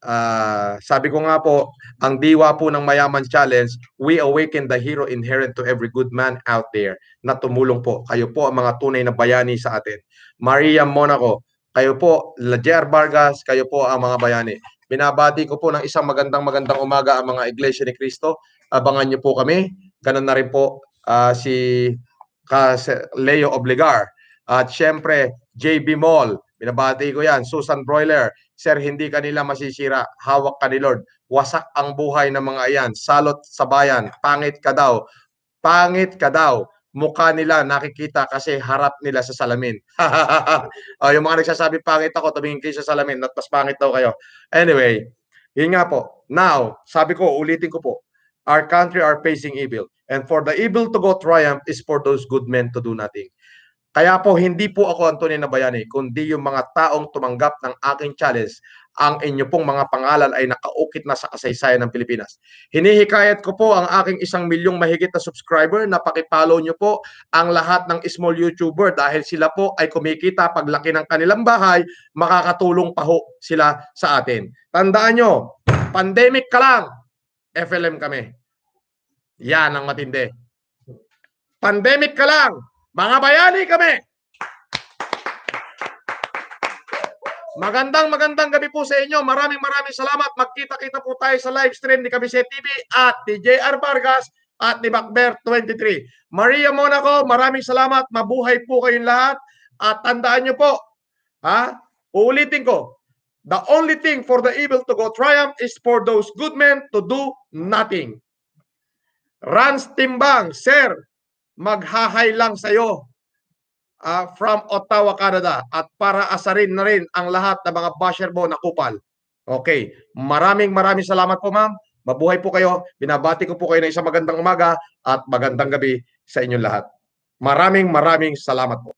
Sabi ko nga po, ang diwa po ng Mayaman Challenge, we awaken the hero inherent to every good man out there na tumulong po. Kayo po ang mga tunay na bayani sa atin. Maria Monaco, kayo po, Lajer Vargas, kayo po ang mga bayani. Binabati ko po ng isang magandang umaga ang mga Iglesia ni Cristo. Abangan niyo po kami. Ganun na rin po si Leo Obligar. At syempre, JB Mall, binabati ko yan. Susan Broiler, sir, hindi kanila masisira. Hawak ka ni Lord. Wasak ang buhay ng mga iyan. Salot sa bayan. Pangit ka daw. Pangit ka daw. Mukha nila nakikita kasi harap nila sa salamin. Yung mga nagsasabi pangit ako, tumingin kayo sa salamin, not mas pangit daw kayo. Anyway, yun nga po. Now, sabi ko, ulitin ko po, our country are facing evil. And for the evil to go triumph is for those good men to do nothing. Kaya po, hindi po ako ang tunay na bayani, kundi yung mga taong tumanggap ng aking challenge. Ang inyo pong mga pangalan ay nakaukit na sa kasaysayan ng Pilipinas. Hinihikayat ko po ang aking 1 milyong mahigit na subscriber na pakipollow nyo po ang lahat ng small YouTuber dahil sila po ay kumikita paglaki ng kanilang bahay, makakatulong pa ho sila sa atin. Tandaan nyo, pandemic ka lang, FLM kami. Yan ang matindi. Pandemic ka lang, mga bayani kami. Magandang gabi po sa inyo. Maraming salamat. Magkita-kita po tayo sa live stream ni Kabisay TV at ni JR Vargas at ni Macbear23. Maria Monaco, maraming salamat. Mabuhay po kayong lahat. At tandaan nyo po, uulitin ko, the only thing for the evil to go triumph is for those good men to do nothing. Rans Timbang, sir, maghahay lang sa'yo from Ottawa, Canada at para asarin na rin ang lahat ng mga basher mo na kupal. Okay, maraming salamat po ma'am. Mabuhay po kayo. Binabati ko po kayo ng isang magandang umaga at magandang gabi sa inyong lahat. Maraming salamat po.